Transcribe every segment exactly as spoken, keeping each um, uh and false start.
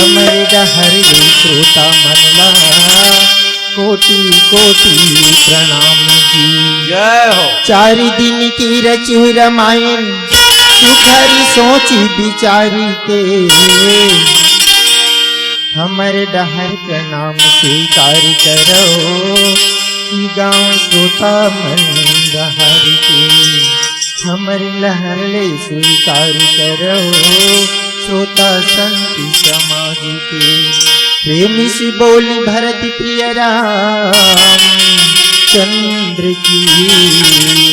हमर डहर ले श्रोता मन ला कोटि कोटि प्रणाम जी। जय हो। चारि दिन के रचि रामायण सुघर सोचि बिचारि के, हमर डहर प्रणाम स्वीकार करो, कि गाँव श्रोता मन डहर के। हमर लहर ले स्वीकार करो, श्रोता संत समाज के। प्रेम से बोली भरत प्रिय राम चंद्र की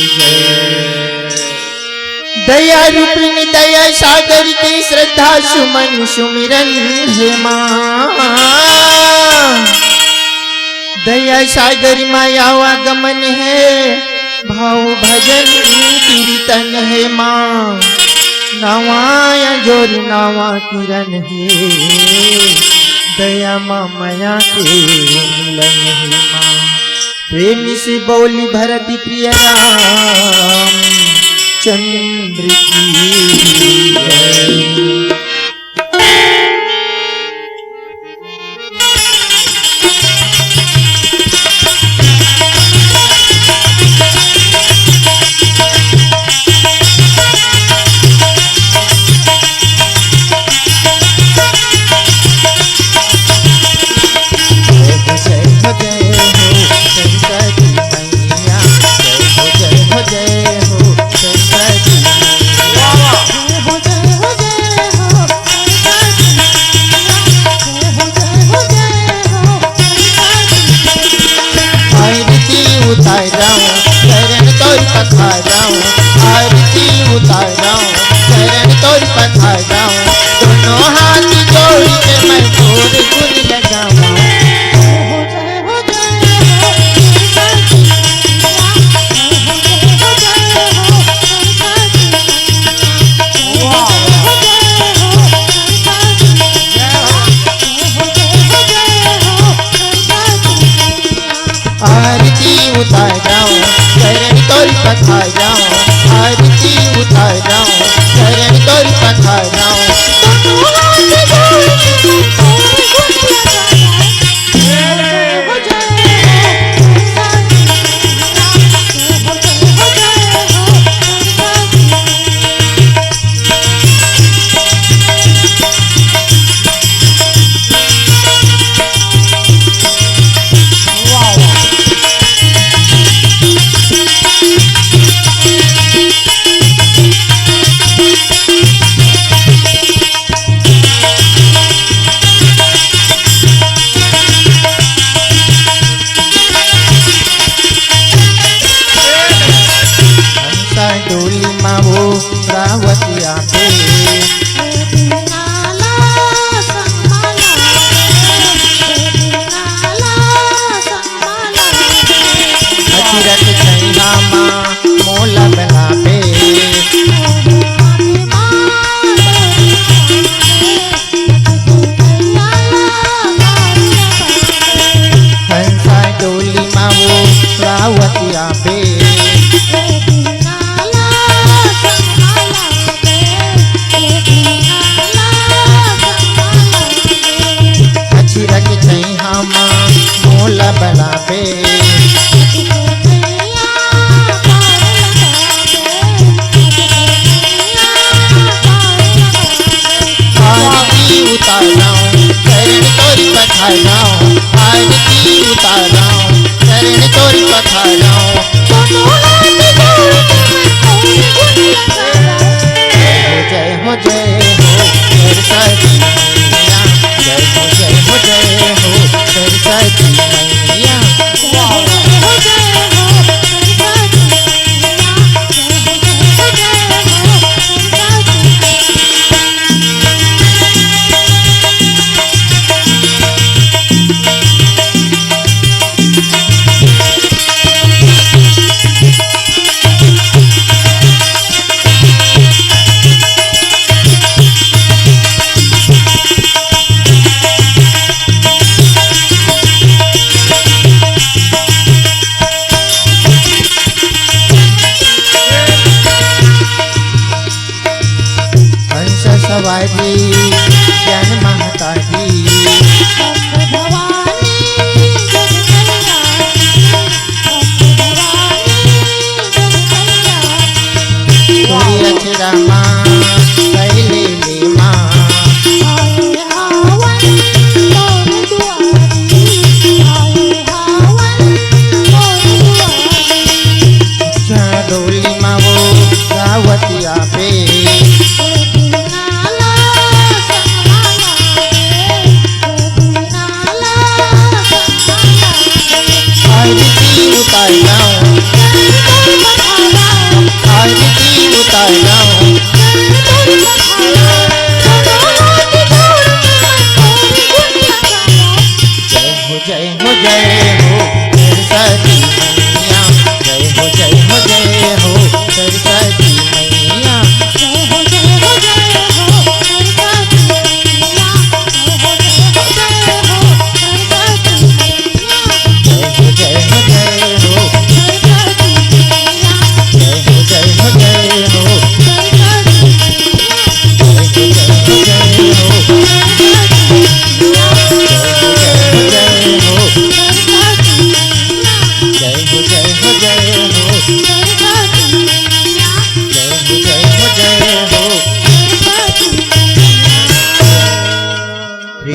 जय। दया रूपिणी दया सागर के श्रद्धा सुमन सुमिरन हे माँ। दया सागर माँ आवागमन हे, भाव भजन कीर्तन हे माँ। नवा अंजोर नवा किरण हे, दया माँ मया के मिलन हे माँ। प्रेम से बोली भरत प्रिय राम चंद्र की जय। जय हो, जय हो, जय हो, सरस्वती मैया। जय हो, जय हो, जय हो, सरस्वती मैया। जय हो, जय हो, जय हो, सरस्वती मैया। जय हो, जय हो, जय हो, सरस्वती मैया। आरती उतारौं, चरण तोर पखारौं। आरती उतारौं, चरण तोर पखारौं। दोनों हाथ जोड़ के मैं तोर गुण लगावौं। आरती उतारौं, चरण तोर पखारौं। आरती उतारौं, चरण तोर पखारौं। हंसा डोली मा वो रावतिया पे। अजरक छैया मा मोला बलाबे। हंसा डोली मा वो रावतिया बे। अजरक छैया मा मोला बलाबे। आरती उतारौं, चरण तोर पखारौं। आरती उतारौं, चरण तोर पखारौं। जय हो, जय हो, जय हो, सरस्वती मैया। जय हो, जय हो, जय हो, सरस्वती मैया।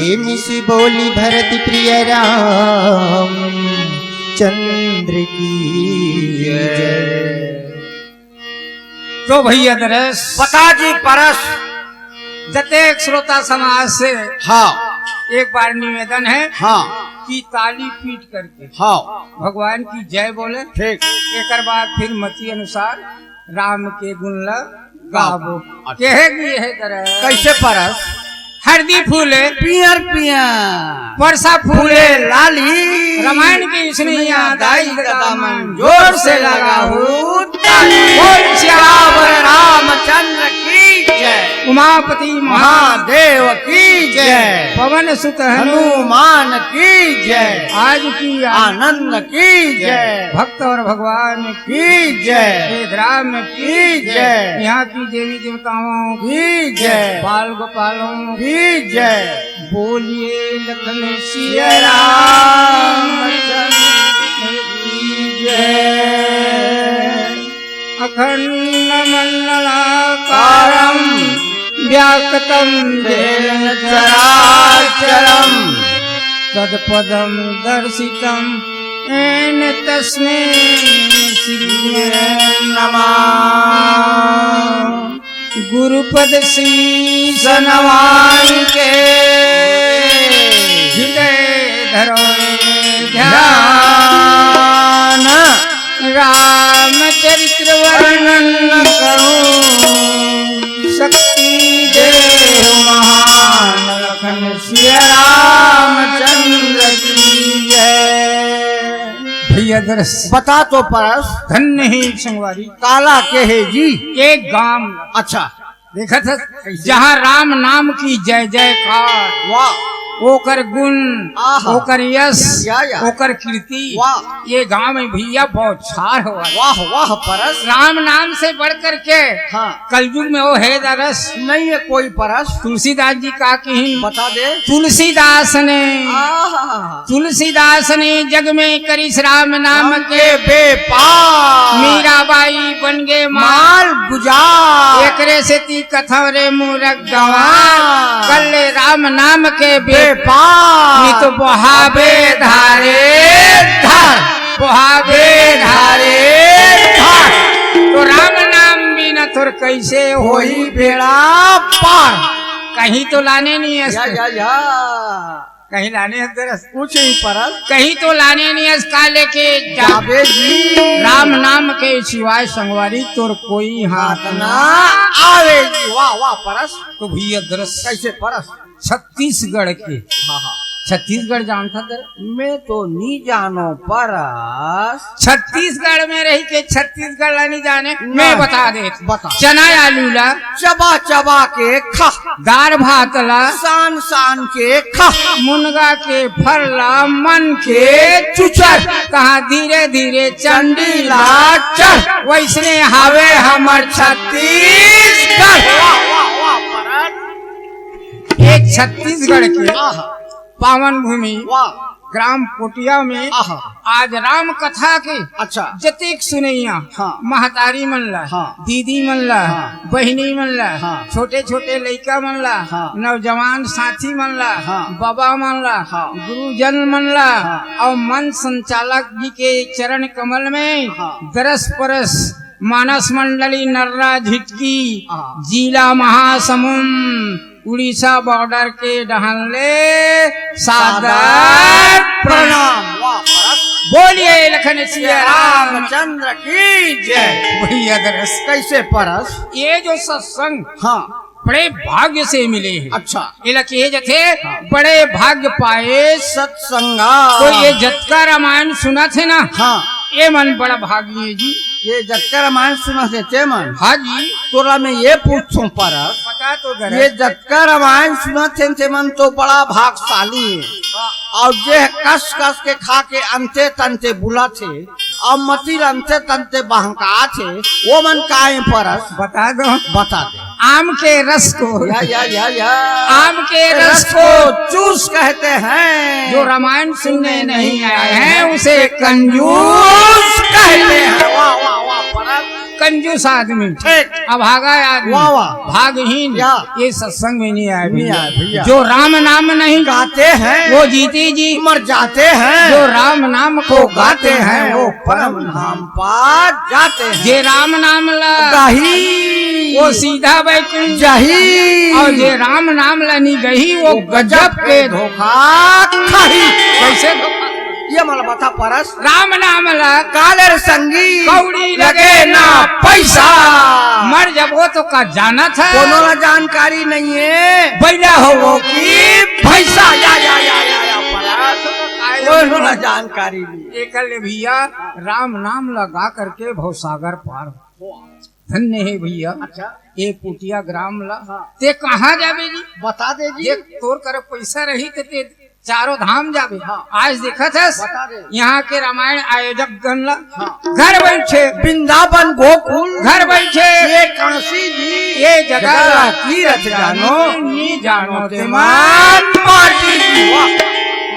प्रेम से बोली भरत प्रिय राम चंद्र की जय। तो भैया दरस बता जी परस। जतेक श्रोता समाज से हाँ। एक बार निवेदन है हाँ। कि ताली पीट करके हाँ। भगवान की जय बोले। ठीक। एकर बाद फिर मति अनुसार राम के गुण ल गाबो। अच्छा। कहे भी है दरस। कैसे परस? हरदी फूले पियर पियर। परसा फूले फूले लाली। रामायण की सुनैया दाई ददा मन जोर से लगाहू। बोल सियावर रामचंद्र की जय। उमापति महादेव की जय। पवन सुत हनुमान की जय। आज की आनंद की जय। भक्त और भगवान की जय। हे राम की जय। यहाँ की देवी देवताओं की जय। बाल गोपालों की जय। बोलिए लखन सिया राम चंद्र की जय। अखंड मंडलाकारं व्याप्तं येन चराचरं तत्पदं दर्शितं येन तस्मै श्री नमः। गुरुपद शीश नवाई के हृदय धरो ध्यान। रामचरित्र वर्णन करूं शक्ति देव महान लखन सिया रामचंद्र की जय। भैया दरस बता तो परस। धन्य ही संगवारी। काला के हे जी। एक गांव। अच्छा। देखत हस, जहाँ राम नाम की जय जयकार, वाह। ओकर गुण, आहा। ओकर यश, या, या, या। ओकर कीर्ति, वाह। ये गांव में भैया बौछार हो। वाह, वाह, परस। राम नाम से बढ़ करके हाँ। कलयुग में वो है दरस। नहीं है कोई परस। तुलसीदास जी का कहीं बता दे। तुलसीदास ने आहा। तुलसीदास ने जग में करिस राम नाम नाम के के बेपार। मीराबाई बन गे माल माल गुजार। एकरे सेती कथंव रे मूरख गंवार। हाँ। कर ले राम नाम के बेपार। बेपार। नी तो बोहाबे धारे धर। बोहाबे धारे धर। तो राम नाम बिना तोर कैसे होही होही बेड़ा पार। कहीं तो लाने नहीं है। या, या, या। कहीं लाने हस दरस। कुछ नहीं परस। कहीं तो लाने नहीं हस, काले के जा-, जाबे जी। राम नाम के सिवाय संगवारी तोर कोई हाथ हाथ ना ना आवे जी। वाह, वाह, परस। तो भैया दरस। कैसे परस? छत्तीसगढ़ के। हाँ, हाँ। छत्तीसगढ़ जानता दरस? मैं तो नहीं जानो परस। छत्तीसगढ़ में रही के छत्तीसगढ़ ला नहीं जाने, ना। मैं बता दे। बता। चना आलू ला चबा चबा के खा। दार भात ला सान सान के खा। मुनगा के फर ला मन के चुचर। तहाँ धीरे धीरे चंडी ला चढ़। वैसने हावे हमर छत्तीसगढ़। वाह, वाह, वाह, परस। एक छत्तीसगढ़ के आहा। पावन भूमि वाह। ग्राम पोटिया में आहा। आज राम कथा के अच्छा। जतेक सुनैया हाँ। महतारी मन ला, हाँ। दीदी मन ला, हाँ। बहिनी मन ला, हाँ। छोटे-छोटे लइका मन ला, हाँ। नौजवान साथी मन ला, हाँ। बाबा मन ला, हाँ। गुरुजन मन ला हाँ। अउ मंच संचालक जी के चरण कमल में हाँ। दरस परस मानस मंडली नर्रा झिटकी हाँ। जिला महासमुंद उड़ीसा बॉर्डर के डहन ले सादर प्रणाम। वाह, परस। बोलिए लखन सिया राम रामचंद्र की जय। भैया दरस। कैसे परस? ये जो सत्संग हाँ। बड़े भाग्य से मिले हैं। अच्छा। एला कहे जथे हाँ। बड़े भाग्य पाए सत्संगा। तो ये जतका रामायण सुनत हे ना, हाँ। ये मन बड़ा भागी हे जी। ये जतका रामायण सुनत हे ते मन। हाँ जी। तोला मैं ये पूछूं परस, बता तो दरस। ये जतका रामायण सुनत हे ते मन तो बड़ा भागशाली हे। हाँ। अउ जे कस कस के खा के अंते तंते बुलत हे, अउ मति ल अंते तंते बहकात हे, वो मन काय परस? बता दो। बता दे। आम के रस को, या, या, या, या। आम के रस रस को को चूस कहते हैं। जो रामायण सुनने नहीं आए हैं, उसे कंजूस कहते हैं। वाह, वाह, वाह, परस। कंजूस आदमी, ठीक। अभागा आदमी, वाह, वाह। भागहीन, या। ये सत्संग में नहीं आए नहीं भैया। आए भैया। जो राम नाम नहीं गाते हैं, वो जीते जी मर जाते हैं। जो राम नाम को वो गाते गाते हैं, हैं, वो वो परम परम धाम पा जाते हैं। जे राम नाम ला गाही, वो सीधा बैकुंठ जाही। और जे राम नाम ला नहीं गही, वो वो गजब गजब के के धोखा खाही। कैसे धोखा? ये मला बता परस। राम नाम ला कालर संगी कौड़ी लगे लगे ना ना पैसा। मर जबो तो का जाना था। कोनो ला जानकारी नहीं है। बैला हो वो की भैसा। या, या, या, या, या, परस। कोनो ला जानकारी नहीं। एकर ले भैया राम नाम ला गा करके भवसागर पार हो। धन्य है भैया। अच्छा। ये पुटिया ग्राम ला। हाँ। ते कहाँ जाबे जी? बता दे जी। देख, तोर कर पैसा रही ते, ते चारों धाम जाबे। हाँ। आज देखत हस, बता दे। यहाँ के रामायण आयोजक गण ला। हाँ। घर बैठे वृंदावन गोकुल घर बैठे ये काशी जी ये जगह जगह ला तीरथ जानो, नी जानो ते मन माटी जी। वाह।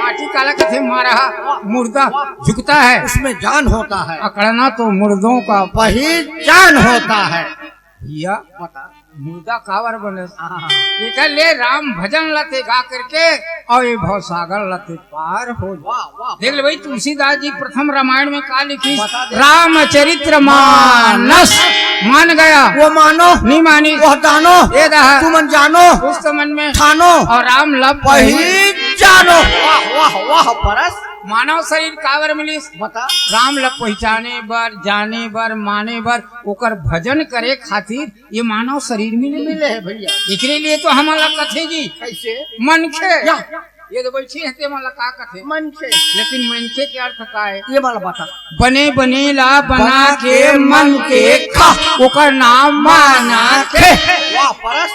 माटी काला कथे मारा, वाह। मुर्दा वाह। झुकता है। उसमें जान होता है। अकड़ना तो मुर्दों का पहचान होता है। भैया, बता। मुर्दा कावर बनस? हाँ। एकर ले राम भजन लते गा करके और ये भवसागर लते पार हो। वाह, वाह। देख ले भाई, तुलसीदास जी प्रथम रामायण में का लिखी? बता दे। रामचरित्र मानस। मान गया। वो मानो। नहीं मानी। वह दानो। ये दहा। तुमन जानो। उस तो मन में। ठानो। और राम लभ पही जानो। वाह, वाह, वाह, परस। मानव शरीर कावर मिलिस? बता। राम ला पहचाने बर, जाने बर, माने बर, ओकर भजन करे खातिर ये मानव शरीर मिले। मिले है भैया। एकरे लिए तो हमन ला कथे जी। कैसे? मनखे। या। ये तो बैठी है, ते मन ला का कथे? मनखे। लेकिन मनखे के अर्थ का है? ये वाला बता। बने बने ला बना बना के के मन के खा, ओकर नाम माना खे। वाह, परस।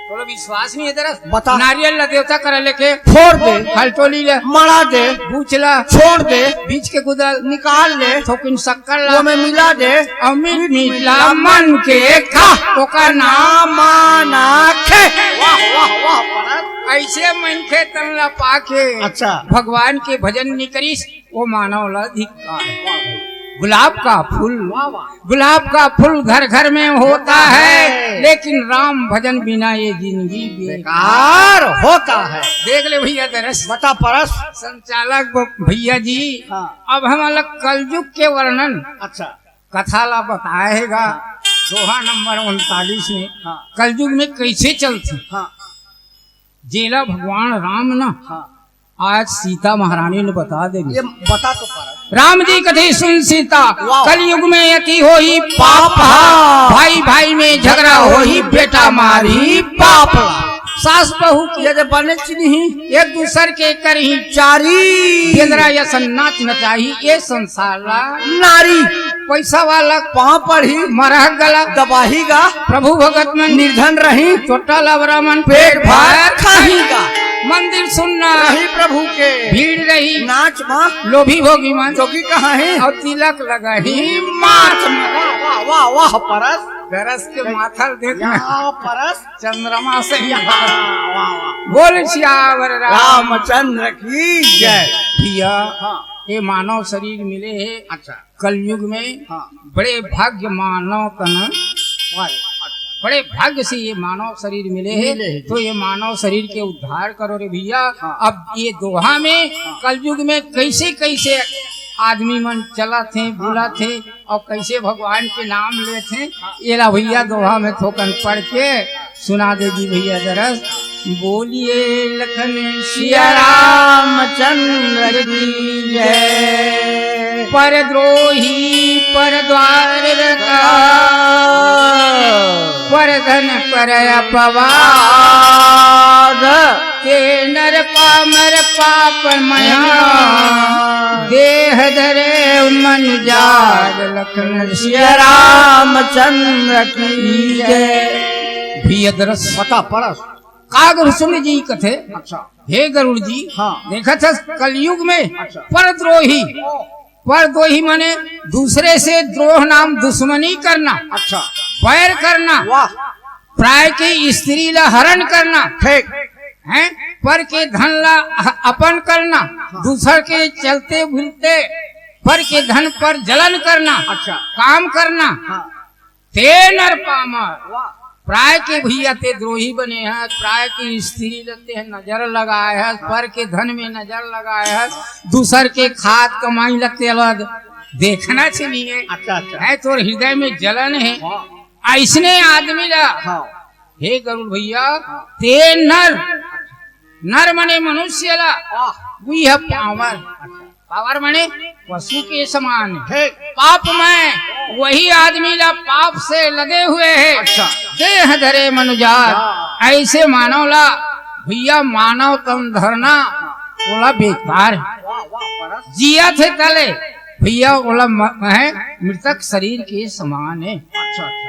तोला विश्वास नहीं है तेरा? बता। नारियल ला देवता करा लेके फोड़ दे। हलटोली ले। मड़ा दे। बूच ला। छोड़ दे। बीच के गुदल। निकाल ले। थोकिन शक्कर ला। वो में मिला दे। अउ मीठ मीठ ला मन के खा। ओकर नाम माना खे। वाह, वाह, वाह, परस। ऐसे मनखे तन ला पाके अच्छा। भगवान के भजन नहीं करिस, वो मानव ला धिक्कार। गुलाब का फूल, वाह, वाह। गुलाब का फूल घर घर में होता होता है, है। लेकिन राम भजन बिना ये जिंदगी बेकार बेकार होता है। देख ले भैया दरस। बता परस। संचालक ब-, भैया जी, हाँ। अब हम अलग कलयुग के वर्णन अच्छा। कथा ला बताए हे गा, हाँ। दोहा नंबर उनतालीस में, हाँ। कलयुग में कैसे चलथे? हाँ। जेला भगवान राम ना हाँ। आज सीता महारानी ने बता दे। ये बता तो पा रहा। राम जी कथे सुन सीता, वाह। कलयुग में अति होही पाप हा। भाई भाई में झगड़ा होही, बेटा मारही बाप ला। सास बहू के ये जे बने चिन्ही। एक दूसर के करही चारी। बेंदरा या सन्नाच नचाही ये संसार ला। नारी। पैसा वाला पाँव पड़ही। मरह गला। दबाही गा। प्रभु भगत मन। निर्धन रही। चोटा लबरा मन। पेट भर खाही गा। मंदिर सुन्ना। रही प्रभु के। भीड़ रही। नाच मा। लोभी भोगी मन। जोगी कहाँ है? और तिलक लगाही माथ में। वाह, वाह, वाह, परस। दरस के माथा ल देख ना। या परस। चंद्रमा से ही। वाह, वाह, वाह। बोल सियावर राम। रामचंद्र की जय। भैया, हाँ। ये मानव शरीर मिले हे। अच्छा। कलयुग में हाँ। बड़े भाग्य मानव तन वाह। बड़े भाग्य से ये मानव शरीर मिले हे, मिले हे। तो ये मानव शरीर के उद्धार करो रे भैया। हाँ। अब ये दोहा में हाँ। कलयुग में कैसे कैसे आदमी मन चलत हे, हाँ। बुलत हे और कैसे भगवान के नाम लेत हे, हाँ। एला भैया दोहा में थोकन पढ़ के सुना दे जी भैया दरस। बोलिए लखन सिया रामचंद्र की जय। पर द्रोही पर द्वार रखा, पर धन पर अपवाद, ते नर पामर पाप मया, देह धरे मन जाग लखन सिया रामचंद्र की जय। भैया दरस पता पड़स। का गरुड़ सुन जी कथे। अच्छा। हे गरुड़ जी, हाँ। देखत हस कलयुग में अच्छा। परद्रोही, ओ। परद्रोही माने दूसरे से द्रोह नाम दुश्मनी करना, अच्छा। बैर करना, वाह। प्राय के स्त्री ला हरण करना, ठीक। हैं? पर के धन ला ह-, अपन करना, हाँ। दूसर के चलते भूलते पर के धन पर जलन करना, अच्छा। काम करना, हाँ। ते नर पामर, वाह। प्राय के भैया ते द्रोही बने हस, प्राय के स्त्री ल ते नजर लगाए हस, पर के धन में नजर लगाए हस, दूसर के खात कमाई ल ते ल देखना चाहिए। अच्छा, अच्छा। है तोर हृदय में जलन है। हाँ। अइसने आदमी ला, हाँ। हे गरुड़ भैया, हाँ। ते नर, नर मने मनुष्य ला, वाह। We have power। अच्छा। पावर माने पशु के समान है। हे। पाप में वही आदमी ला पाप से लदे हुए है। अच्छा। देह धरे मनुजात, हाँ। अइसे मानव ला भैया मानव तन धरना ओला बेकार है। वाह, वाह, परस। जियत हे तले भैया ओला म-, है मृतक शरीर के समान है। अच्छा, अच्छा।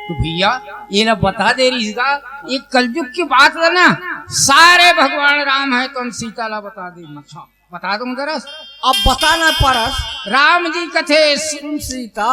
तो भैया ये ला बता दे रहिस गा, ये कलयुग के बात ला ना, सारे भगवान राम है तो हम सीता ला बता दे। अच्छा। बता दूं दरस। अब बताना परस। राम जी कथे सुन सीता।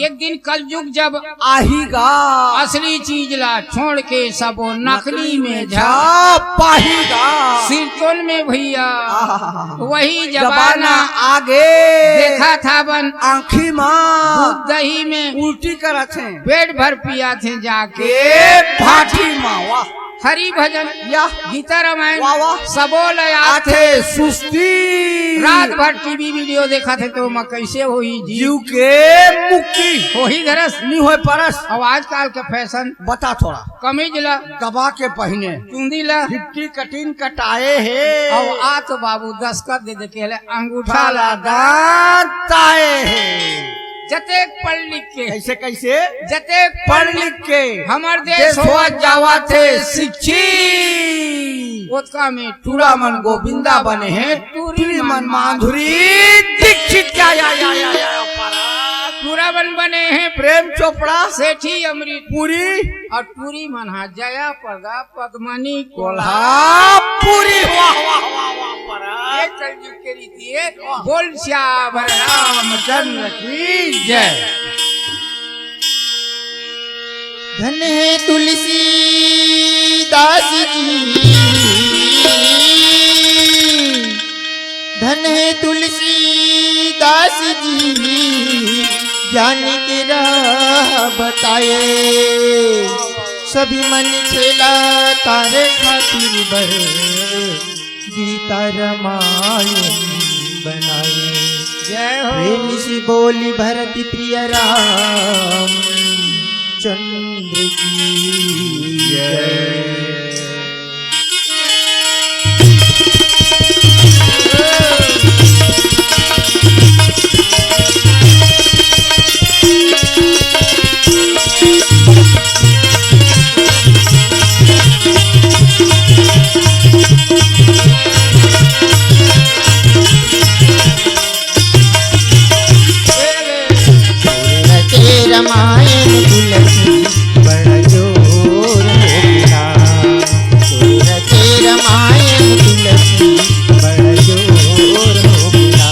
एक दिन कलयुग जब आही गा। असली चीज ला छोड़ के सबो नकली में जा पाही गा। सिरतोन में भैया आहा। वही जमाना जमाना आगे। देखा था बन आँखी मा। दूध दही में उल्टी करत हे। पेट भर पिया थे जाके। के भाटी मा, वाह। हरि भजन, या। गीता रामायण, वाह, वाह। सबो ल आथे आथे सुस्ती। रात भर टीवी वीडियो देखत हे तो ओमा कइसे होही जी? जीव के मुक्ति। होही दरस। नी होय परस। अउ आजकल के फैशन। बता थोड़ा। कमीज ला। दबा के पहिने। चुंदी ला। फिफ्टी कटिंग कटाए हे। अउ आ तो बाबू दस्खत दे दे के ले अंगूठा ला दांत आए हे। जतेक पढ़ लिख के। कइसे, कइसे? जतेक पढ़ लिख के। हमर देश देश होवत होवत जावत हे शिक्षित। शिक्षित। ओतका में टूरा मन गोविंदा बने हे, टूरी टूरी मन मन माधुरी दीक्षित। या, या, या, या, या, या, परा। टूरा मन बने हे प्रेम चोपड़ा, सेठी अमरीश पुरी। अउ टूरी मन हा जया प्रदा पद्मनी कोल्हापुरी। कोल्हापुरी। वाह, वाह, वाह, वाह, परा। ये कलयुग के रीति है। बोल सियावर रामचंद्र की जय। धन हे तुलसीदास जी, धन हे तुलसीदास जी, ज्ञान के राह बताए। सभी मन खेला तारे खातिर बर गीता रमायन बनाए। जय हो। प्रेम से बोली भरत प्रिय राम चंद्र की जय। रचे रमायन तुलसी बड़ा जोर हो गिरा। रचे रमायन तुलसी बड़ा जोर हो गिरा।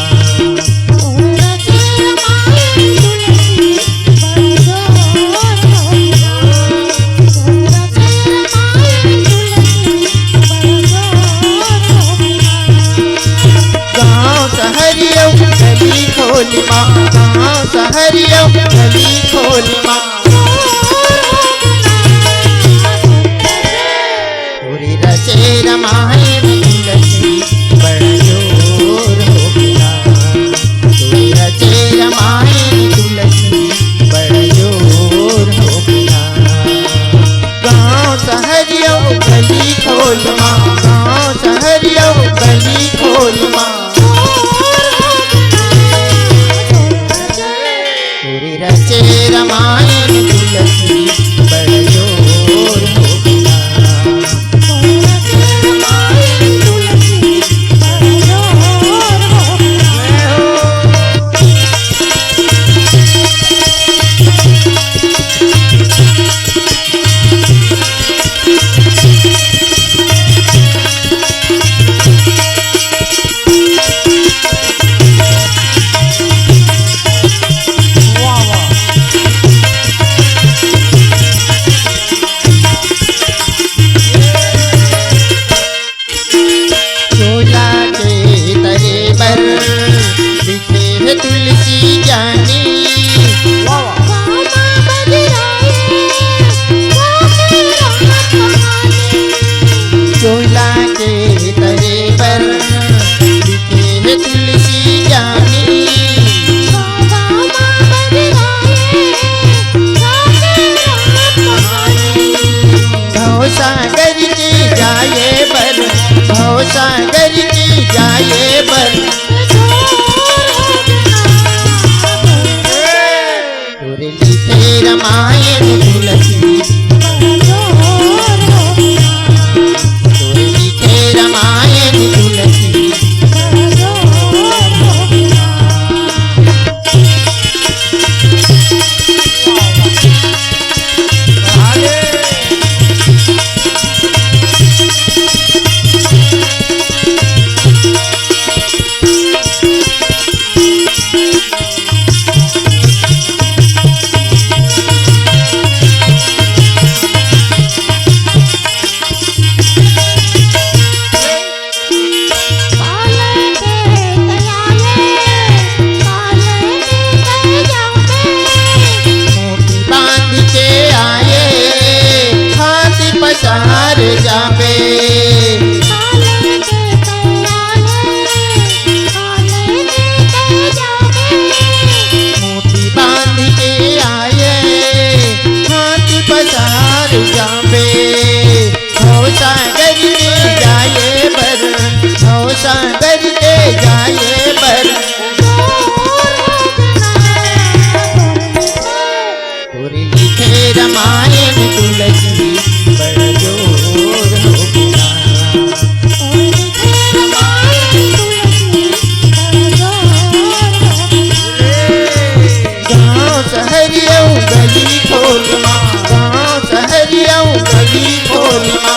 गाँव सहरियो गली खोली माँ, गाँव सहरियो गली खोली माँ। तोरी रचे रमायन तुलसी बड़ जोर हो गिरा। तोरी रचे रमायन तुलसी बड़ जोर हो गिरा। गाँव सहरियो गली खोल माँ, गाँव सहरियो गली खोल माँ। तोरी रचे रमायन सागर के जाए बर। तोरे लिखे रामायण तुलसी, तोरे लिखे रामायण तुलसी। बांध के आए, हाथी पसार जाबे। मोती बांध के आए, हाथ पसार जाबे। भव सागर के जाए बर, भव सागर के जाए बर। तोरे लिखे रामायण तुलसी बड़ जोर हो गे ना। गाँव शहर अउ गली खोल मा, गाँव शहर अउ गली खोल मा।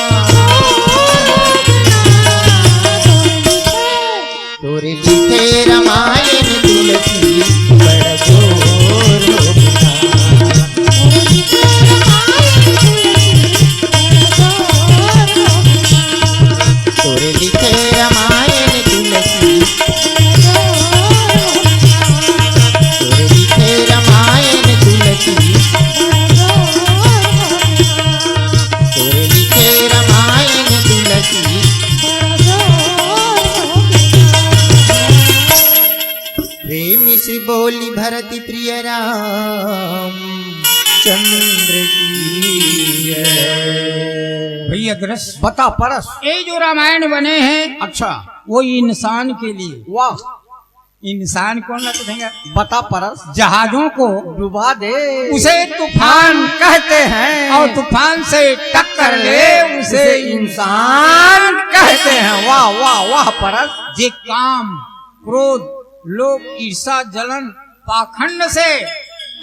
तोरे लिखे रामायण तुलसी बड़ जोर हो गे ना। तोरे लिखे रामायण तुलसी, तोरे लिखे रामायण तुलसी। तोरे लिखे रामायण तुलसी। प्रेम से बोली भरत प्रिय राम चंद्र की जय। भैया दरस बता परस। ये जो रामायण बने हैं, अच्छा। वो इंसान के लिए। वाह। इंसान कौन लगते हैं? बता परस। जहाजों को डुबा दे। उसे तूफान कहते हैं। और तूफान से टक्कर ले, उसे इंसान कहते हैं। वाह, वाह, वाह परस। जे काम, क्रोध, लोभ, ईर्षा, जलन, पाखंड से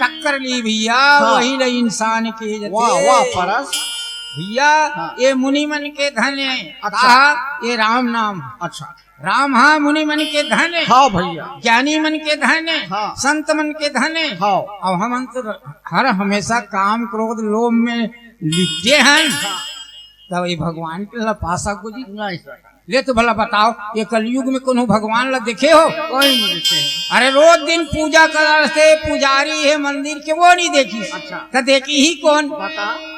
टक्कर ली भैया, हाँ। वही ले इंसान के जते। वाह, वाह परस। भैया, हाँ। ये मुनि मन के धन है। अच्छा। कहा, ये राम नाम। अच्छा। राम हा मुनि मन के धन हे। हाँ भैया। ज्ञानी मन के धन हे। हाँ। संत मन के धन हे। हाँ। अउ हमन तो हर हमेशा काम, क्रोध, लोभ में लिपटे हन। हाँ। तब ये भगवान के ला पा सको जी? नहीं सर। ले तो भला बताओ, ये कलयुग में कोनो भगवान ला देखे हो? कोई नहीं देखे हैं। अरे रोज दिन पूजा करथे पुजारी हे मंदिर के, वो नहीं देखिस। अच्छा। त देखही कोन? बता।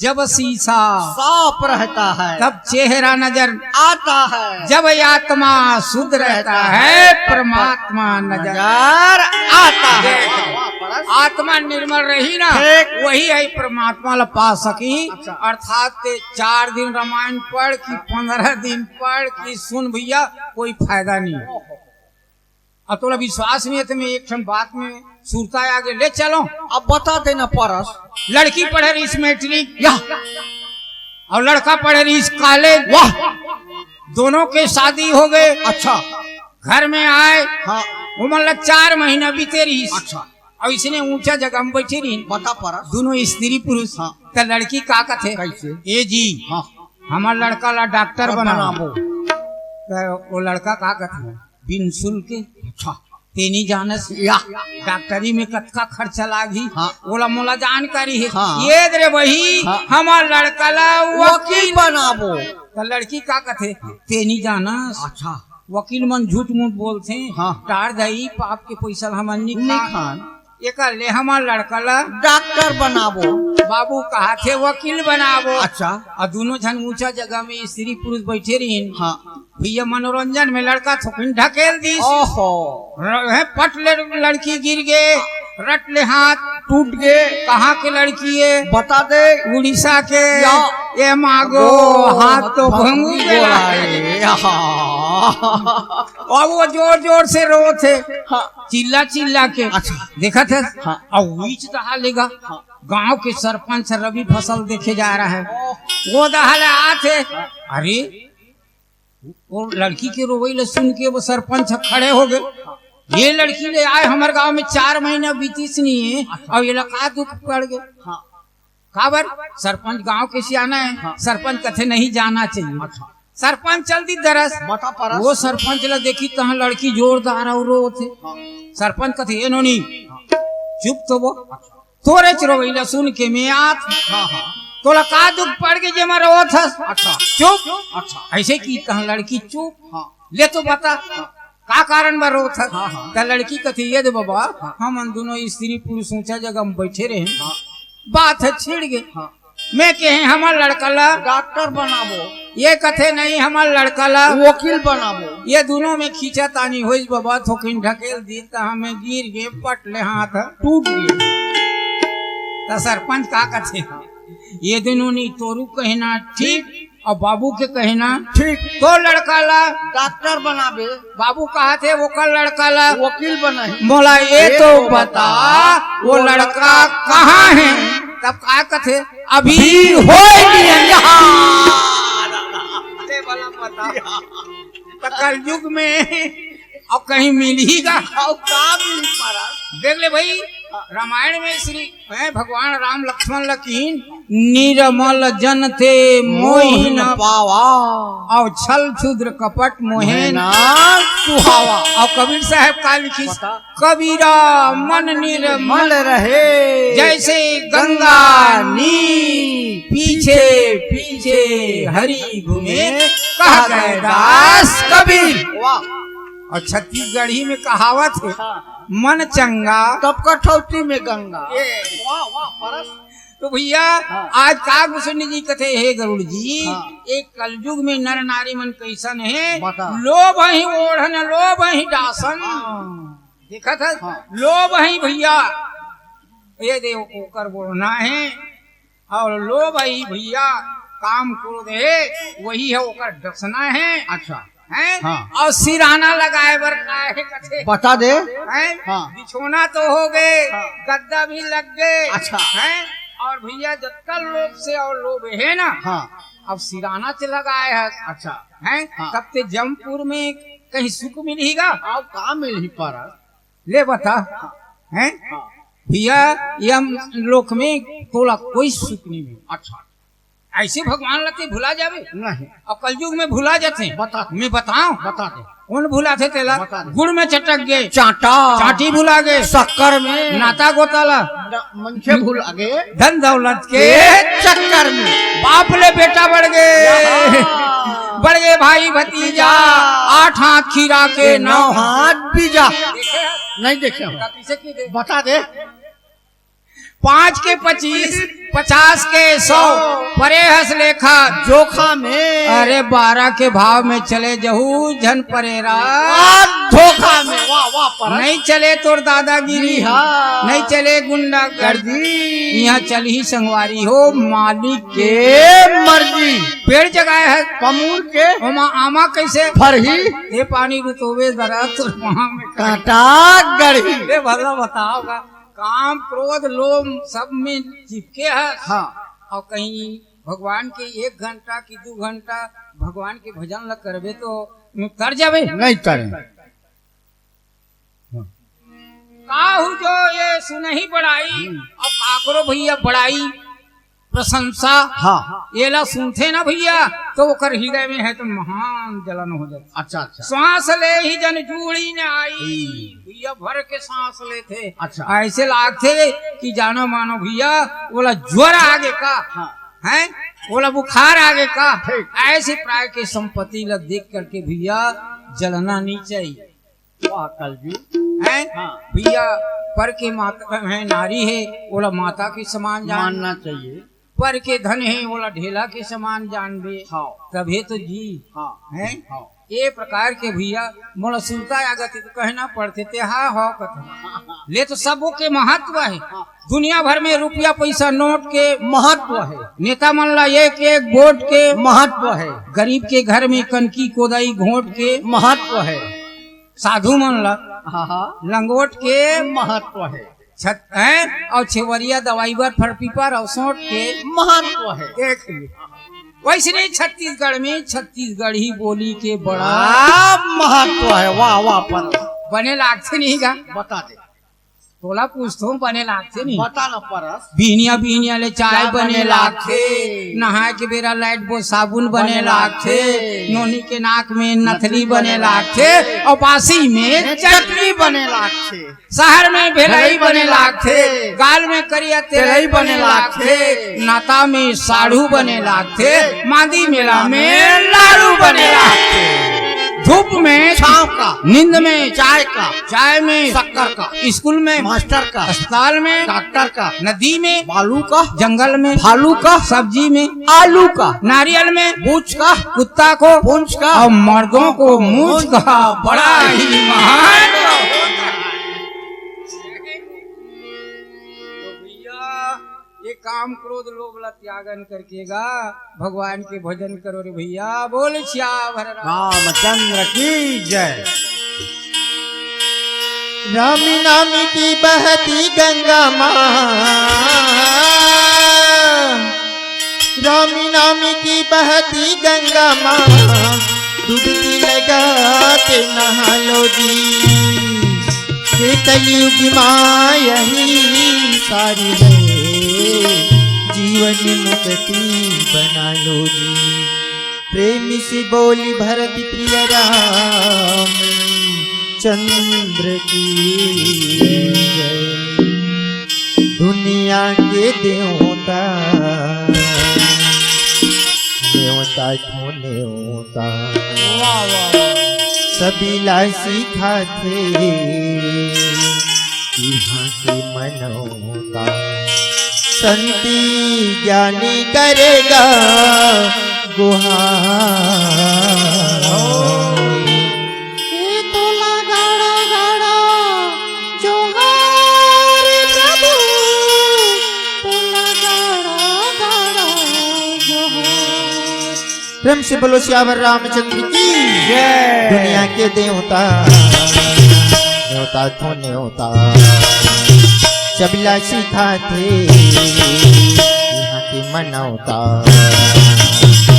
जब शीशा साफ रहता है, तब चेहरा नजर आता है। जब आत्मा शुद्ध रहता है, परमात्मा नजर नजर आता है। वाह, वाह, परस। आत्मा निर्मल रही ना, ठीक। वही है परमात्मा ला पा सकी। अच्छा। अर्थात ते चार दिन रामायण पढ़ कि पंद्रह दिन पढ़ कि सुन भैया, कोई फायदा नहीं है। अब तोला विश्वास नहीं है तो मैं एक ठन बात में सुरता आगे ले चलो। अब बता देना परस। लड़की पढ़े रहिस मैट्रिक या। अउ लड़का पढ़े रहिस कॉलेज। वाह। दोनों के शादी हो गए। अच्छा। घर में आए। हाँ। ओमन ला चार महीना बीते रहिस। अच्छा। अउ इसने ऊंचा जगह में बैठे रहिन। बता परस। दोनों स्त्री पुरुष। हाँ। त लड़की का कथे? कैसे? ए जी, हाँ। हमर लड़का ला डॉक्टर बनाबो। बनाबो। त वो लड़का का कथे? बिन शुल्क। अच्छा। तेनी जानस या। डॉक्टरी में कतका खर्चा लागही? हाँ। ओला मोला जानकारी हे। हाँ। ये दे रे वही, हाँ। हमर लड़का ला वकील वकील बनाबो। त लड़की का कथे? तेनी जानस। अच्छा। वकील मन झूठ मूठ बोलथे। हाँ। टार दई, पाप के पैसा ल हमन नी नहीं खान। खान। एकर ले हमर लड़का ला डॉक्टर बनाबो। बाबू कहाथे वकील बनाबो। अच्छा। अउ दोनों झन ऊंचा जगह में स्त्री पुरुष बैठे रहिन। हाँ। भैया मनोरंजन में लड़का थोकिन ढकेल दिस। ओहो। र-, हे पट ले लड़की गिर गे, रट ले हाथ। टूट गे। कहाँ के लड़की हे? बता दे। उड़ीसा के। या। ए मागो, हाथ तो भंगू गेला है। हाँ। और वो जोर जोर से रोत हे, हाँ। चिल्ला चिल्ला के। अच्छा। देखत हे? हाँ। और बीच दहा लेगा। हाँ। गांव के सरपंच रबी फसल देखे जा रहा है। ओह। वो दहा ले आत हे। हाँ। अरे, वो लड़की के रोवई ले सुन के वो सरपंच खड़े हो गए। ये लड़की ले आए हमर गांव में, चार महीना बीतिस नहीं है, और ये ला का दुख पड़ गए? हाँ। काबर? सरपंच गांव के सियाना है, हाँ। सरपंच कथे नहीं जाना चाहिए। अच्छा। सरपंच चल दी दरस। बता परस। वो सरपंच ला देखी तहां लड़की जोरदार और रोत हे। हाँ। सरपंच कथे, "ए नोनी, हाँ। चुप तो वो।" अच्छा। तोरे चरोवैला सुन के मैं आत। हाँ, हाँ। तोला का दुख पड़ के जेमा रोत हस? अच्छा। चुप। अच्छा। ऐसे की तहां लड़की चुप। हाँ। ले तो बता, हाँ। का कारण बर रोत हस? हाँ, हाँ। त लड़की कथे, "ये दे बाबा, हाँ। हमन दोनों स्त्री पुरुष ऊंचा जगह में बैठे रहे। हाँ। बात ह छिड़ गे। हाँ। मैं कहे हमर लड़का ला डॉक्टर बनाबो, ये कथे नहीं हमर लड़का ला वकील बनाबो। ये दोनों में खींचा तानी होइस बाबा, थोकिन ढकेल दी त हमें गिर गे, पट ले हाथ टूट गे।" त सरपंच का कथे, ये दोनों नहीं तोरू कहना ठीक, और बाबू के कहना ठीक। तो लड़का ला डॉक्टर बनाबे। बाबू कहा थे, "वो का लड़का ला वकील बनाही।" मोला ये ये तो तो बता, बता, वो वो लड़का लड़का कहाँ है? तब का कथे, "अभी भी होय नहीं है यहाँ।" अरे भला बता। तो कलयुग में अब कहीं मिलही का? अब का मिल पारा? देख ले भाई, रामायण में श्री, हैं, भगवान राम लक्ष्मण ल किहिन, "निर्मल जन ते मोहि न पावा, और छल छुद्र कपट मोहे ना सुहावा।" और कबीर साहब का लिखिस, बता। "कबीरा मन निर्मल मन रहे जैसे गंगा गंगा नीर, पीछे पीछे हरि घूमे, कह गए दास कबीर।" वाह। और छत्तीसगढ़ी में कहावत है, हाँ। "मन चंगा तब कठौती में गंगा।" ये। वाह, वाह, परस। तो भैया, हाँ। आज का गोस्वामी जी कथे, हे गरुड़ जी, हाँ। एक कलयुग में नर नारी मन कैसन है? बता। लोभ ही ओढ़न, लोभ ही डासन। हाँ। देखत हस? हाँ। लोभ ही भैया, ये दे ओकर ओढ़ना है, और लोभ ही भैया काम क्रोध है, वही है ओकर डसना है। अच्छा। हैं? हाँ। और सिराना लगाए बर का है कथे? बता दे। हैं? हाँ। बिछोना तो हो गए, हाँ। गद्दा भी लग गए। अच्छा। हैं? और भैया जतका लोभ से और लोभ है ना, हाँ। अब सिराना च लगाए है। अच्छा। हैं? हाँ। तब ते जमपुर में कहीं सुख मिलही गा? अब का मिलही पारा? ले बता। हाँ। हैं? हाँ। भैया, यम लोक में तोला कोई सुख नहीं मिले। अच्छा। ऐसे भगवान ला ते भुला जाबे? नहीं। अब कलयुग में भुला जाथे। बता। मैं बताऊं? बता दे। कौन भुलाथे तेला? बता दे। गुड़ में चटक गए। चांटा। चांटी भुला गए। शक्कर में। नाता गोता ला। न-, मनखे भुला गए। धन दौलत के के चक्कर में। बाप ले बेटा बढ़ गए। यहाँ। बढ़ गए भाई भतीजा। आठ हाथ खीरा के, नौ हाथ बीजा। देखे हैं? नहीं देखे हो। किसे की दे? बता दे। पाँच के पच्चीस, पचास के सौ, परे हस लेखा। जोखा में। अरे बारह के भाव में चले जहू झन परेरा। वाह, धोखा में, वाह, वाह, परस। नहीं चले तोर दादागिरी, जी हाँ। नहीं चले गुंडागर्दी। गर्दी। यहाँ चलही संगवारी हो मालिक के के मर्जी। पेड़ जगाए है पमूर के। ओमा आमा कैसे फरही? ये पानी रुतोबे जरा तोर वहाँ में कांटा गढ़ी। ले भला बताओ का। काम, क्रोध, लोभ सब में चिपके है। हाँ। और कहीं भगवान के एक घंटा की दो घंटा भगवान के भजन ल करबे तो तर जाबे। नहीं करे। हाँ। काहू जो ये सुनही बड़ाई, हम्म। अब काकरो भैया बड़ाई प्रशंसा, हाँ। एला सुनथे ना भैया, तो ओकर हृदय में है तो महान जलन हो जाथे। अच्छा, अच्छा। श्वास ले ही जन जूड़ी न आई। हम्म। भैया भर के सांस लेथे। अच्छा। ऐसे लागथे कि जानो मानो भैया, ओला ज्वर आगे का, हाँ। हैं? ओला बुखार आगे का। ठीक। ऐसे प्राय के संपत्ति ला देख करके भैया जलना नहीं चाहिए। वाह, कलजू। हैं? हाँ। भैया, पर के माता है, नारी है, ओला माता के समान जान। मानना चाहिए। पर के धन हे, ओला ढेला के समान जानबे, हाँ। तभे तो जी। हाँ। हैं? हाँ। ए प्रकार के भैया, मोला सुरता आगत हे तो कहना पड़थे, ते हा हो कथे। ले तो सबो के महत्व हे। हाँ। दुनिया भर में रुपया पैसा नोट के महत्व हे। नेता मन ला एक एक वोट के महत्व हे। गरीब के घर में कनकी कोदाई घोट के महत्व हे। साधु मन ला हाँ, हाँ। लंगोट के महत्व हे। छत हैं और छेवरिया दवाई बर फरपीपर और सोट के महत्व हे। देख ले। वैसने छत्तीसगढ़ में छत्तीसगढ़ी बोली के बड़ा बड़ा महत्व हे। वाह, वाह, पर बने लागथे नहीं गा। बता दे। तोला पूछथों, बने लागथे नहीं? बता ना परस। बिहनिया बिहनिया ले चाय चाय बने बने लागथे। लागथे। नहाए के बेरा लाइट बोय साबुन बने बने लागथे। लागथे। नोनी के नाक में नथली नथली बने बने लागथे। लागथे। और बासी में में चटनी चटनी बने बने लागथे। शहर में भेलई भेलई बने बने लागथे। लागथे। गाल में करिया तेलई तेलई बने बने लागथे। लागथे। नाता में साढ़ू बने लागथे। मांदी मेला में लाड़ू बने लागथे। धूप में छाँव का। नींद में चाय का। चाय में शक्कर का। स्कूल में मास्टर का। अस्पताल में डॉक्टर का। नदी में बालू का। जंगल में भालू का। सब्जी में आलू का। नारियल में बूच का। कुत्ता को पूंछ का। और मर्दों को मूछ का। बड़ा ही महान। तो भैया, ये काम क्रोध लोभ ला त्यागन करके गा, भगवान के भजन करो रे भैया। बोल सियावर राम। रामचंद्र की जय। राम नाम की बहती गंगा माँ, राम नाम की बहती गंगा माँ, डुबकी लगा के नहा लो जी। ये कलयुग माँ यही सारी है, जीवन मुक्ति बना लो जी। प्रेम से बोली भरत प्रिय राम चंद्र की जय। दुनिया के देवता, देवता को नेवता। वाह, वाह, वाह। सबीला सिखाथे इहाँ के मनौता। संती ज्ञानी करेगा गुहार। ए तोला गाड़ा गाड़ा जोहार प्रभु, तोला गाड़ा गाड़ा जोहार। प्रेम से बोलो सियावर रामचंद्र की जय। दुनिया के देवता, देवता तो नेवता, सबला सिखाथे इहाँ के मनौता।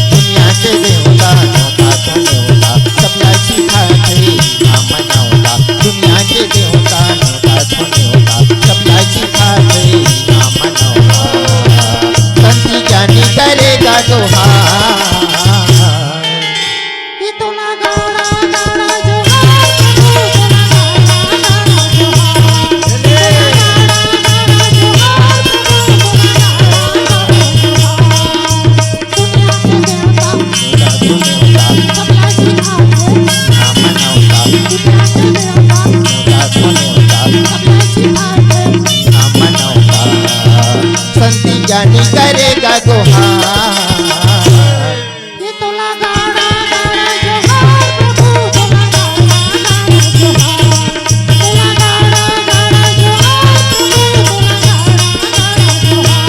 दुनिया के देवता, देवता तो नेवता, सबला सिखाथे इहाँ मनौता। दुनिया के देवता, देवता तो नेवता, सबला सिखाथे इहाँ मनौता। संत ज्ञानी करेगा दोहा। संत ज्ञानी करेगा दोहा। ये तोला गाड़ा गाड़ा जोहार प्रभु, तोला गाड़ा गाड़ा जोहार, तोला गाड़ा गाड़ा जोहार प्रभु, तोला गाड़ा गाड़ा जोहार।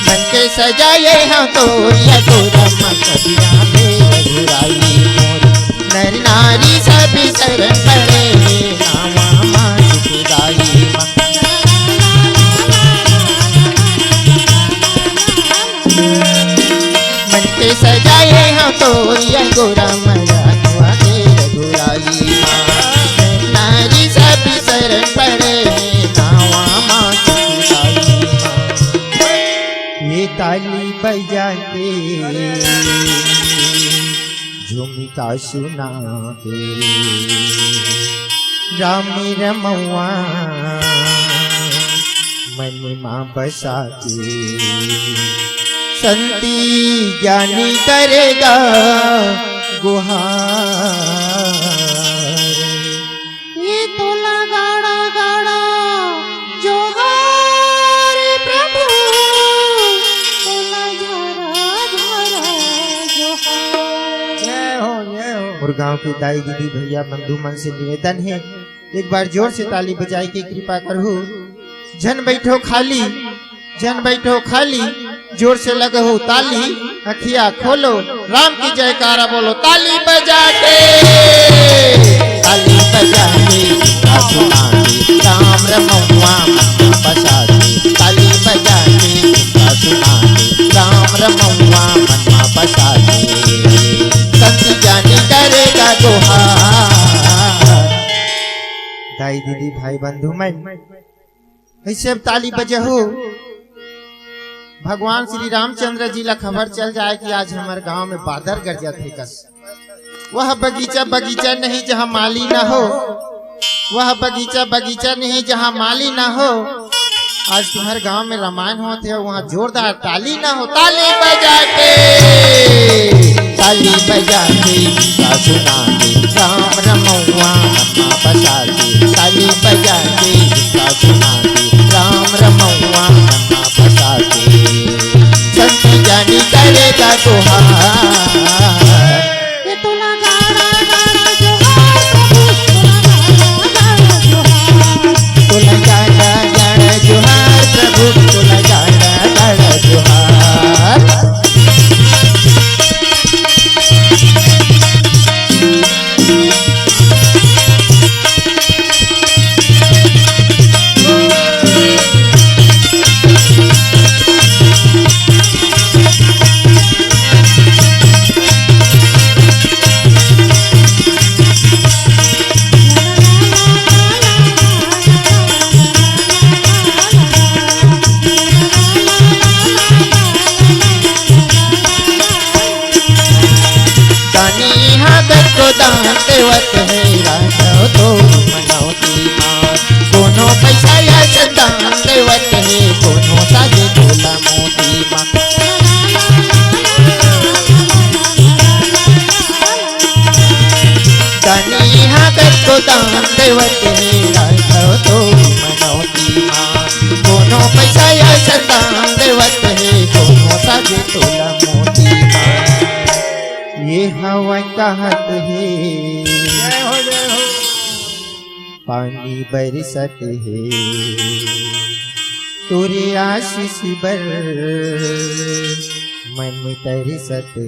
मन के सजाए हाँ तो या तो रमक बिया में रघुराई मोर। नर नारी सब शरण पड़े हे नावा माँ सुखदाई माँ। मन के सजाए हाँ तो या गोरा मरा के रघुराई माँ। नर नारी सब शरण पड़े हे नावा माँ। झुमका सुना के राम रमौआ मन मा बसा के, संती ज्ञानी करेगा गुहार। ये तोला गाड़ा गाड़ा जोहार प्रभु, तोला झारा झारा जोहार। जय हो, जय हो। मोर गांव के दाई दीदी भैया बंधु मन से निवेदन हे, एक बार जोर से ताली बजाए के कृपा करहु। झन बैठो खाली, झन बैठो खाली, जोर से लगहु ताली, अखिया खोलो, राम की जयकारा बोलो, ताली बजा के। ताली बजा के, झुमका सुना के, राम रमौआ मन मा बसा के। ताली बजा के, झुमका सुना के, राम रमौआ मन मा बसा के, संती ज्ञानी करेगा गुहार। दाई दीदी भाई बंधु मन, अइसे अब ताली बजहू, भगवान श्री रामचंद्र जी ला खबर चल जाए कि आज हमर गांव में बादर गरजत हे कस। वह बगीचा बगीचा नहीं जहां माली ना हो, वह बगीचा बगीचा नहीं जहां माली ना हो। आज तुम्हर गांव में रामायण होत हे, वहां जोरदार ताली ना हो, ताली बजा के, ताली बजा के, झुमका सुना के, राम रमौआ मन मा बसा के। ताली बजा के, झुमका सुना के, राम रमौआ मन मा बसा के, संती ज्ञानी करेगा गुहार। ये तोला गाड़ा गाड़ा जोहार प्रभु, तोला गाड़ा गाड़ा जोहार। तोला गाड़ा गाड़ा जोहार प्रभु, तोला गाड़ा गाड़ा जोहार। दानी हा दस को दान देवत हे, राघव तो मनौती मा। कोनो पैसा या चंदन देवत हे, कोनो साजे तोला मोती मा। दानी हा दस को दान देवत हे, राघव तो मनौती मा। कोनो पैसा या चंदन देवत हे, कोनो साजे तोला मोती मा। ये हवा कहत हे, जय हो, जय हो। पानी बरसत हे, तोरे आशीष बर मन तरसत हे।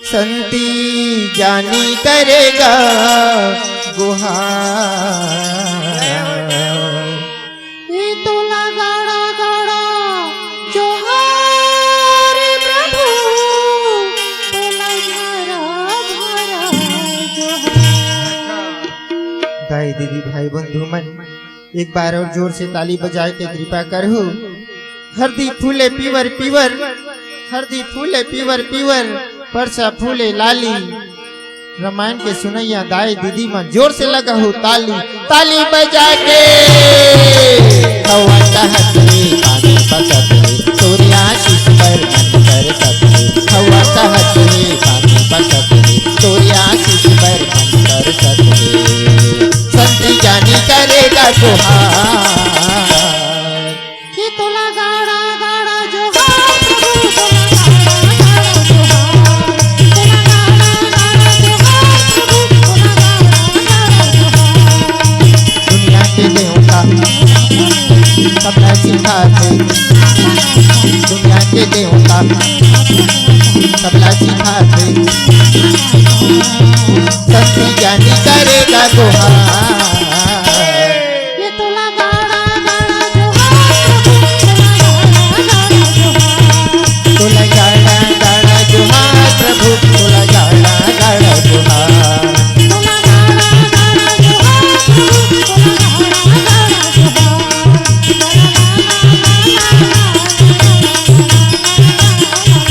संती ज्ञानी करेगा गुहार। ए तोला गाड़ा गाड़ा जोहार प्रभु, तोला झारा झारा जोहार। दाई दीदी भाई बंधु मन, एक बार और जोर से ताली बजाए के कृपा करहु। हरदी फूले पीवर पीवर, हरदी फूले पीवर पीवर, परसा फूले लाली। रामायण के सुनैया दाई दीदी मन जोर से लगहु ताली, ताली बजा के। हवा कहत हे, पानी बसत हे, तोरे आशीष बर मन तरसत हे। हवा कहत हे, पानी बसत हे, तोरे आशीष बर मन तरसत हे। संती ज्ञानी करेगा गुहार। कि तोला गाड़ा गाड़ा जोहार प्रभु, तोला गाड़ा गाड़ा जोहार। तोला गाड़ा गाड़ा जोहार प्रभु, तोला गाड़ा गाड़ा जोहार। दुनिया के देवता सबला सिखाथे, दुनिया के देवता सबला सिखाथे, संती ज्ञानी करेगा गुहार। ये तोला गाड़ा गाड़ा जोहार प्रभु, तोला गाड़ा गाड़ा जोहार। तोला गाड़ा गाड़ा जोहार प्रभु, तोला गाड़ा गाड़ा जोहार। तोला गाड़ा गाड़ा जोहार प्रभु, तोला गाड़ा गाड़ा जोहार।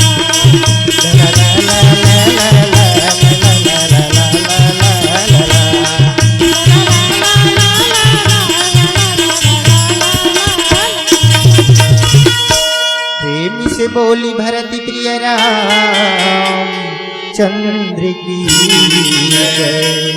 रामचंद्र की जय।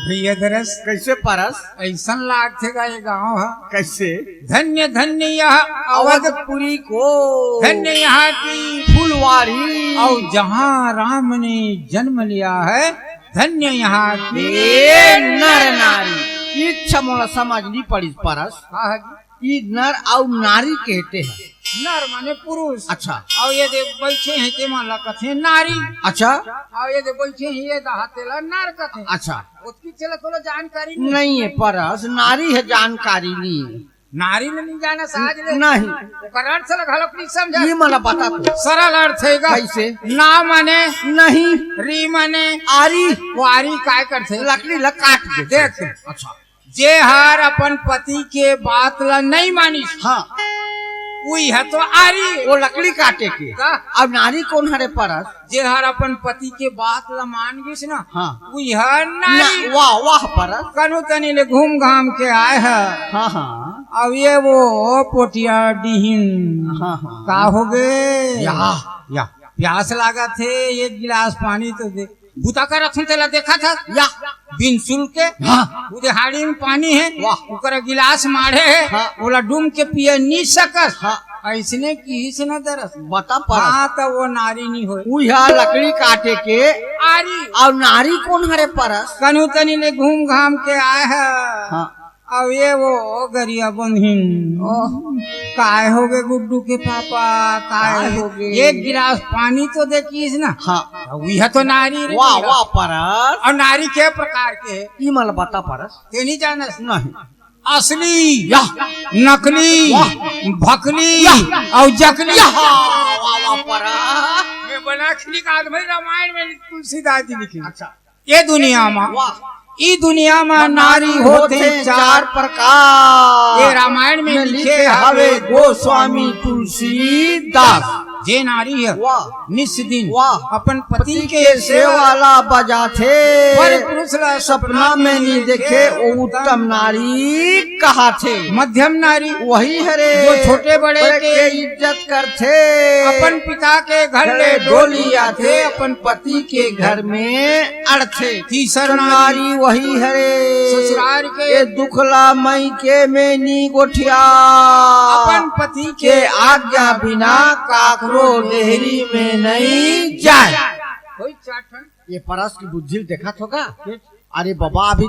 भैया दरस, कैसे परस? अइसन लागथे गा ये गाँव ह। कैसे? धन्य धन्य यह अवधपुरी को, धन्य यहाँ की फुलवारी। और जहाँ राम ने जन्म लिया है, धन्य यहाँ के नर नारी। इच्छा मोला समझ नहीं पड़ी परस। हाँ, हाँ जी। ई नर अउ नारी कहते हैं। नर माने पुरुष। अच्छा। अउ ये दे बइठे हे, तेमन ला कथे नारी। अच्छा। अउ ये दे बइठे हे, ये दहा तेला नर कथे। अच्छा। ओतकी चला तोला जानकारी नहीं। नहीं है परस, नारी है जानकारी नहीं है। नारी ल नहीं जाना साज ले। नहीं। ओकर अर्थ ल घलोक नहीं समझा। ये मला बता तो। सरल अर्थ हे गा। कैसे? ना माने नहीं। री माने आरी। वो आरी काय करथे? लकड़ी ला काट दे। देख। अच्छा। जे हर अपन पति के बात ला नहीं मानिस, हाँ। उही ह तो आरी। वो लकड़ी काटे के। का? अब नारी कोन हरे परस? जे हर अपन पति के बात ला मान गिस ना, हाँ। उही ह नारी। ना, वाह, वाह परस। कनु तनी ले घूम घाम के आए ह। हाँ, हाँ। अब ये वो पोटिया डिहिन। हाँ, हाँ। का हो गे? या। या। प्यास लागत हे, एक गिलास पानी तो दे। बुता करत हूँ, तेला देखत हस? या। बिन शुल्क के। हाँ। वो दे हाड़ी में पानी हे, वाह। ओकरा गिलास माढ़े हे, हाँ। ओला डूम के पिए नी सकस। हाँ। अइसने किहिस न दरस। बता परस। हाँ, त वो नारी नी होय। उही ह लकड़ी काटे के आरी। अउ नारी कोन हरे परस? कनु तनी ले घूम घाम के आए ह। हाँ। अउ ये वो गरिया बंधिन। ओह। काय हो गे गुड्डू के पापा? काय काय हो गे? एक गिलास पानी तो दे किहिस ना। हाँ। अउ इह तो नारी रे वाह, मेरा। वाह, परस। अउ नारी के प्रकार के हे? ई मला बता परस। ते नहीं जानस? नहीं। असली, या। नकली, वाह। भकली, या। अउ जकली। या, वाह, वाह, परस। मैं बना खिली का आदमी रामायण में तुलसीदास जी लिखे। अच्छा। ये दुनिया मा, वाह। ई दुनिया मा नारी होथे चार प्रकार। ये रामायण में लिखे हवे गोस्वामी तुलसीदास। जे नारी हे, वाह। निस दिन, वाह। अपन पति के सेवा ला बजाथे। पर पुरुष ला सपना में नी देखे, वो उत्तम नारी कहाथे। मध्यम नारी, वही हरे, जो छोटे बड़े बड़े के के इज्जत करथे। अपन पिता के घर ले डोली आथे, अपन पति के घर में अड़थे। तीसर नारी वही हरे, ससुरार के ये दुख ला मइके में नी गोठिया। अपन पति के आज्ञा बिना काकरो डेहरी में नहीं जाए। कोई चार ठन। ये परस की बुद्धि ल देखत हो गा? अरे बाबा, अभी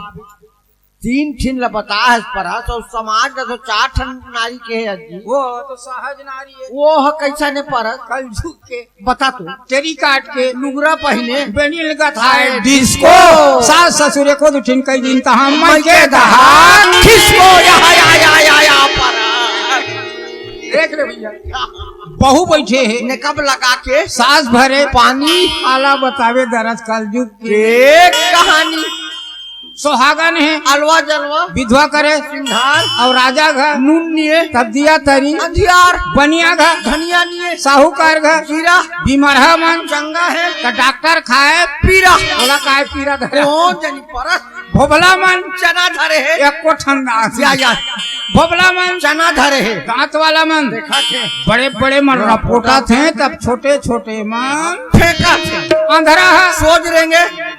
तीन ठिन ला बताए हस परस, अउ समाज ला तो चार ठन नारी के हे अजी। वो तो सहज नारी हे। वो ह कइसन हे परस? कलजुग के। बता तो। चेरी काट के। लुगरा पहिने। बेनी लगा था हाय डिस्को। सास ससुर एको दू ठिन कई दिन तहाँ मइके दहा खिसको। या, या, या, या, या, परस। देख ले भैया। बहू बइठे हे। मेकअप लगा के। सास भरे। पानी। आला बतावे दरस कलजुग के कहानी। सोहागन हे। अलवा जलवा। विधवा करे। सिंधार। अउ राजा घर। नून निये। तब दिया तरी। अंधियार। बनिया घर। धनिया निये। साहूकार घर। जीरा। बिमरहा मन। चंगा हे। त डॉक्टर खाए। पीरा। ओला काय पीरा धरे? कोन जनी परस? भोभला मन। चना धरे हे। एको ठंडा। या, या। भोभला मन। चना धरे हे। दांत वाला मन। देखा थे। बड़े बड़े मन रपोटा थे, तब छोटे छोटे मन। फेंका थे। अंधरा हे। सोज रेंगे।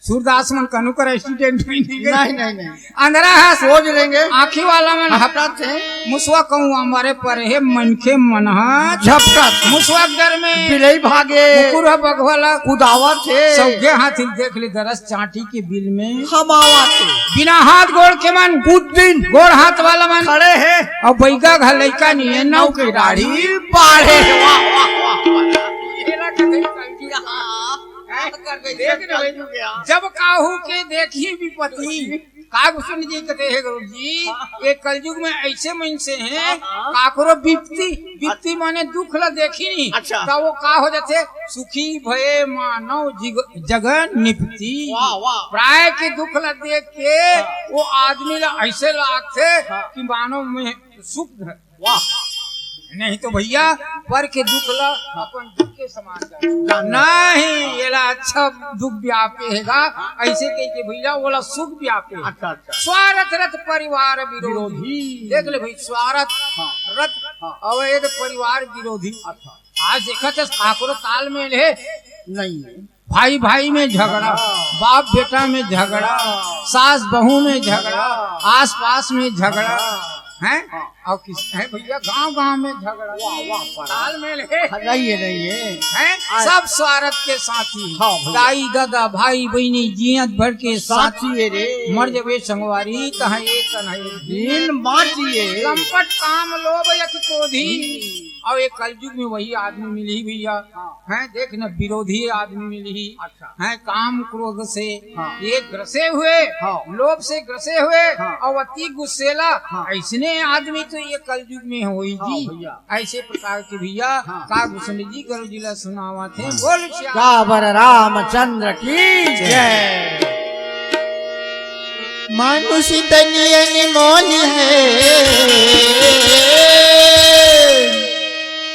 सूरदास मन कनु कर accident भी नहीं गए। नहीं, नहीं, नहीं। अंधरा हे। सोज रेंगे। आँखी वाला मन हपटा थे। मुसवा कौआ मरे पर हे मनखे मन ह झपटा थे। मुसवा के डर में बिलई भागे। कुकुर ह बघवा ला कुदावत हे। सौगे हाथी देख ले दरस चांटी के बिल में हमावत हे। बिना हाथ गोड़ के मन उस दिन गोड़ हाथ वाला मन खड़े हे। अउ बैगा घ लइका निये नौ के दाढ़ी बाढ़े हे। वाह, वाह, वाह, वाह। ये रख दे, हाँ। देख ना भाई, जब काहू के देखी विपत्ति, का सुन जी कहते हे गुरु जी, ये कलयुग में ऐसे मनसे हे, हाँ, हाँ। काकरो विपत्ति, विपत्ति माने दुख ला देखी नहीं, अच्छा। तो वो का हो जाथे, सुखी भये मानव जिग-, जग निपति। वाह, वाह। प्राय के दुख ला देख के हाँ। वो आदमी ला ऐसे लागथे हाँ। कि मानव में सुख धर। वाह। नहीं तो भैया, पर के दुख ला अपन दुख के समान जान। नहीं, एला अच्छा दुख व्यापे हे गा, ऐसे कह के भैया, ओला सुख व्यापे हे। अच्छा, अच्छा। स्वारथ रथ परिवार विरोधी। विरोधी। देख ले भाई, स्वारथ हाँ। रथ हाँ। अवैध परिवार विरोधी। अच्छा। आज देखत हस काकरो तालमेल हे? नहीं है। भाई भाई में झगड़ा, हाँ। बाप बेटा में झगड़ा, हाँ। सास बहू में झगड़ा, हाँ। आस पास में झगड़ा, हाँ। हैं? हाँ। अउ किस, हैं भइया, गांव गांव में झगड़ा। वाह, वाह, बड़ा। तालमेल हे? हाँ, नहीं है, नहीं है। हैं? हाँ। सब स्वार्थ के साथी। हाँ, भइया। दाई ददा, भाई बहिनी, जियत भर के साथी। साथी है रे। मर जबे संगवारी, तहां एक कन्हैया। दिन माटी है। लंपट काम लोभ यख क्रोधी। हम्म। अउ ये कलयुग में वही आदमी मिलही भइया। हाँ। हैं, देख न, विरोधी आदमी मिलही। अच्छा। हैं, काम क्रोध से हाँ। ये ग्रसे हुए, हाँ। लोभ से ग्रसे हुए, हाँ। अउ अति गुस्सेला, हाँ। अइसने आदमी तो ये कलयुग में होही हाँ, जी। भइया। अइसे प्रकार के भइया, हाँ। का गोस्वामी जी गुरु जी ला सुनावत हे। हाँ। बोल श्याम। काबर रामचंद्र की जय। मानुष तन अनमोल है,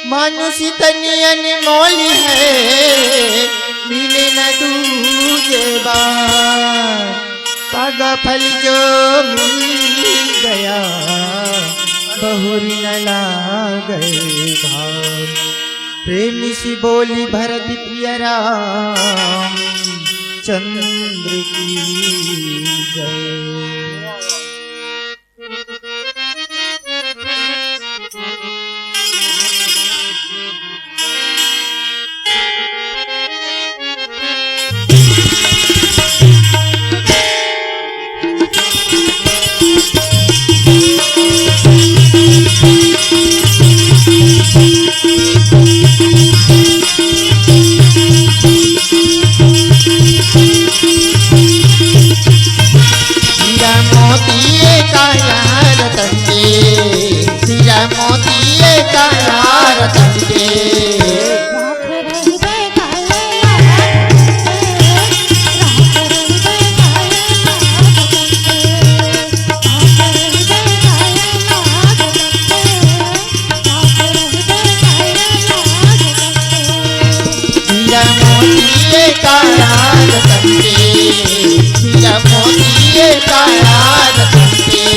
मानुष तन अनमोल है, मिले न दूजे बार। पागा फल जो मिल गया, बहुरी न लागे भार। प्रेम सी बोली भरत प्रिय राम चंद्र की जय। हीरा मोती काया रतन के, हीरा मोती काया रतन के। हीरा मोती काया रतन के, हीरा मोती काया रतन के।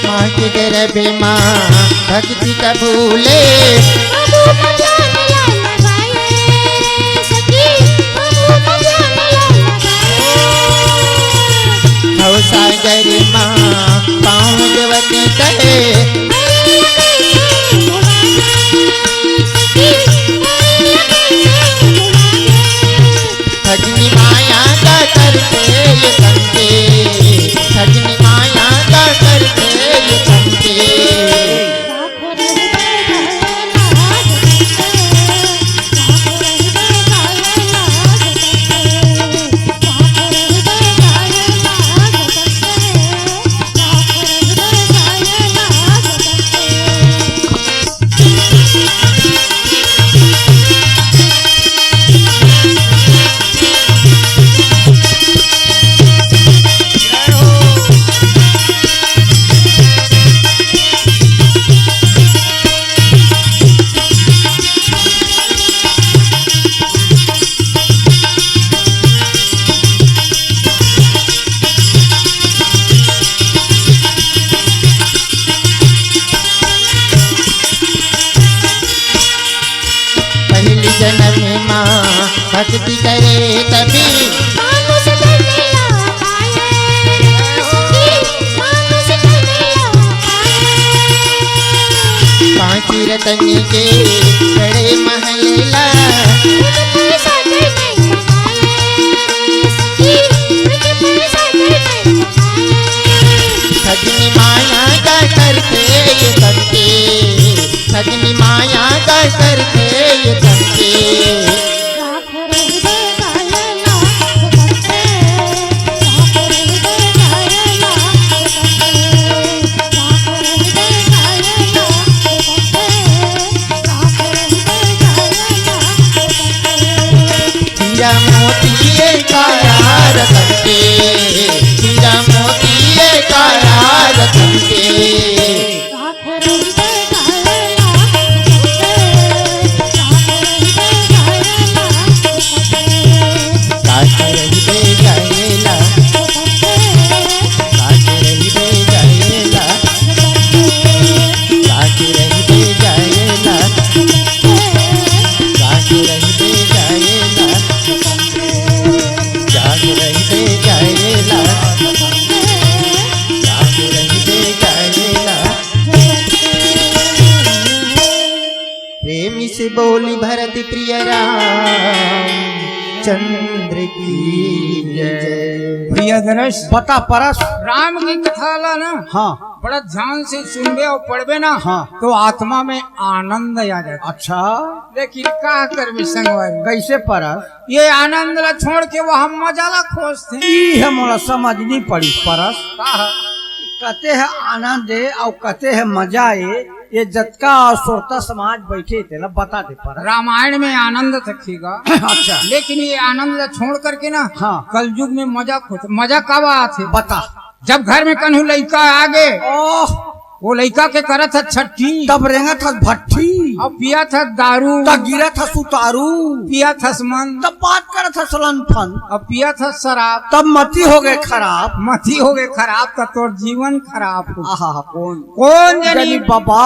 माँ के गर्भ माँ भक्ति का भूले। भव सागर माँ पाँव देवती कहे। ठगनी माया का करते ये संते, ठगनी माया का करते ये संते। पहली जन्म माँ भक्ति करे तभी। मानुष जन्म पाए, सखी, मानुष जन्म पाए। पाँच रतन के बड़े महल ला। ठगनी माया का करते ये संते, ठगनी माया का करते ये संते। बोली भरत प्रिय राम चंद्र की जय। भैया दरस बता परस। राम की कथा ला ना, हाँ। बड़ा ध्यान से सुनबे अउ पढ़बे ना, हाँ। तो आत्मा में आनंद आ जाता। अच्छा। लेकिन का करबे संगवारी? कैसे परस? ये आनंद ला छोड़ के वहाँ मजा ला खोजथे। ई हे मोला समझ नहीं पड़ी परस। का हे? कते हे आनंद ए अउ कते हे मजा ए, ये जतका श्रोता समाज बैठे तेला बता दे परस। रामायण में आनंद तक हीगा। अच्छा। लेकिन ये आनंद ला छोड़ करके ना, हाँ। कलयुग में मजा खोज, मजा कब आथे? बता। जब घर में कन्हू लइका आ गे, ओह। वो लइका के करत हस छट्ठी। तब रेंगत हस भट्ठी। अब पियत हस दारू। तब गिरत हस उतारू। पियत हस मन। तब बात करत हस लनफन। अब पियत हस शराब। तब मती हो गे खराब। मती हो गे खराब, तब तोर जीवन खराब हो। आहा, कौन? कौन जनी जनी बाबा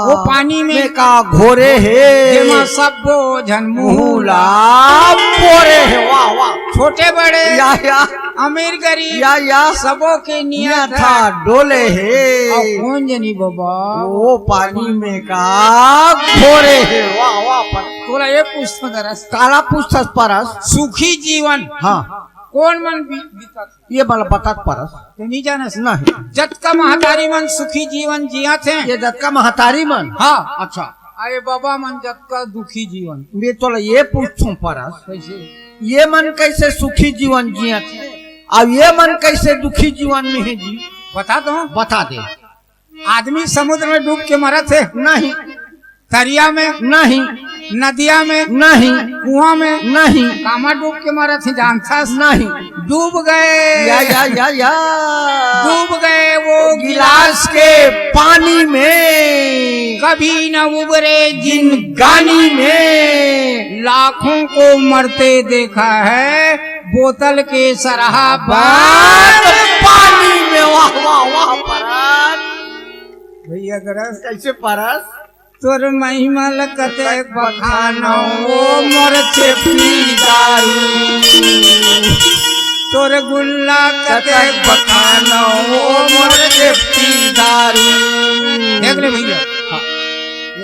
वो पानी में में का घोरे हे। जेमा सब्बो झन मुँह मुँह ला ला बोरे हे। वाह, वाह। छोटे बड़े, या, या। अमीर गरीब, या, या। सबो के नियत नियत हा हा डोले हे। अउ कौन जनी बाबा? वो पानी में का घोरे हे। वाह, वाह, पर तोला ये पूछथों दरस। काला पूछथस परस? सुखी जीवन। हाँ। कौन मन बी-, बीतत? ये वाला बतात परस। तो नहीं जानस? नहीं। जतका महतारी मन सुखी जीवन जियत हे। ये जतका महतारी मन? हाँ। अच्छा। अरे बाबा मन जतका दुखी जीवन। मैं तोला ये पूछथों परस। कैसे? ये मन कैसे सुखी जीवन जियत हे? अब ये मन कैसे दुखी जीवन में हे जी? बता दो। बता दे। आदमी समुद्र में डूब के मरत हे? नहीं। तरिया में? नहीं। नदिया में? नहीं। कुआं में? नहीं। कामा डूब के मरत हे, जानथस? नहीं। डूब गए। या, या, या, या। डूब गए वो गिलास के पानी में। कभी न उबरे जिंदगानी में। लाखों को मरते देखा है बोतल के शराब बंद पानी में। वाह, वाह, वाह, परस। भैया दरस। कैसे परस? तोर महिमा ल कतेक बखानव, ओ मोर चेपी दारू। तोर गुन ल कतेक बखानव, ओ मोर चेपी दारू। देख ले भैया, हाँ।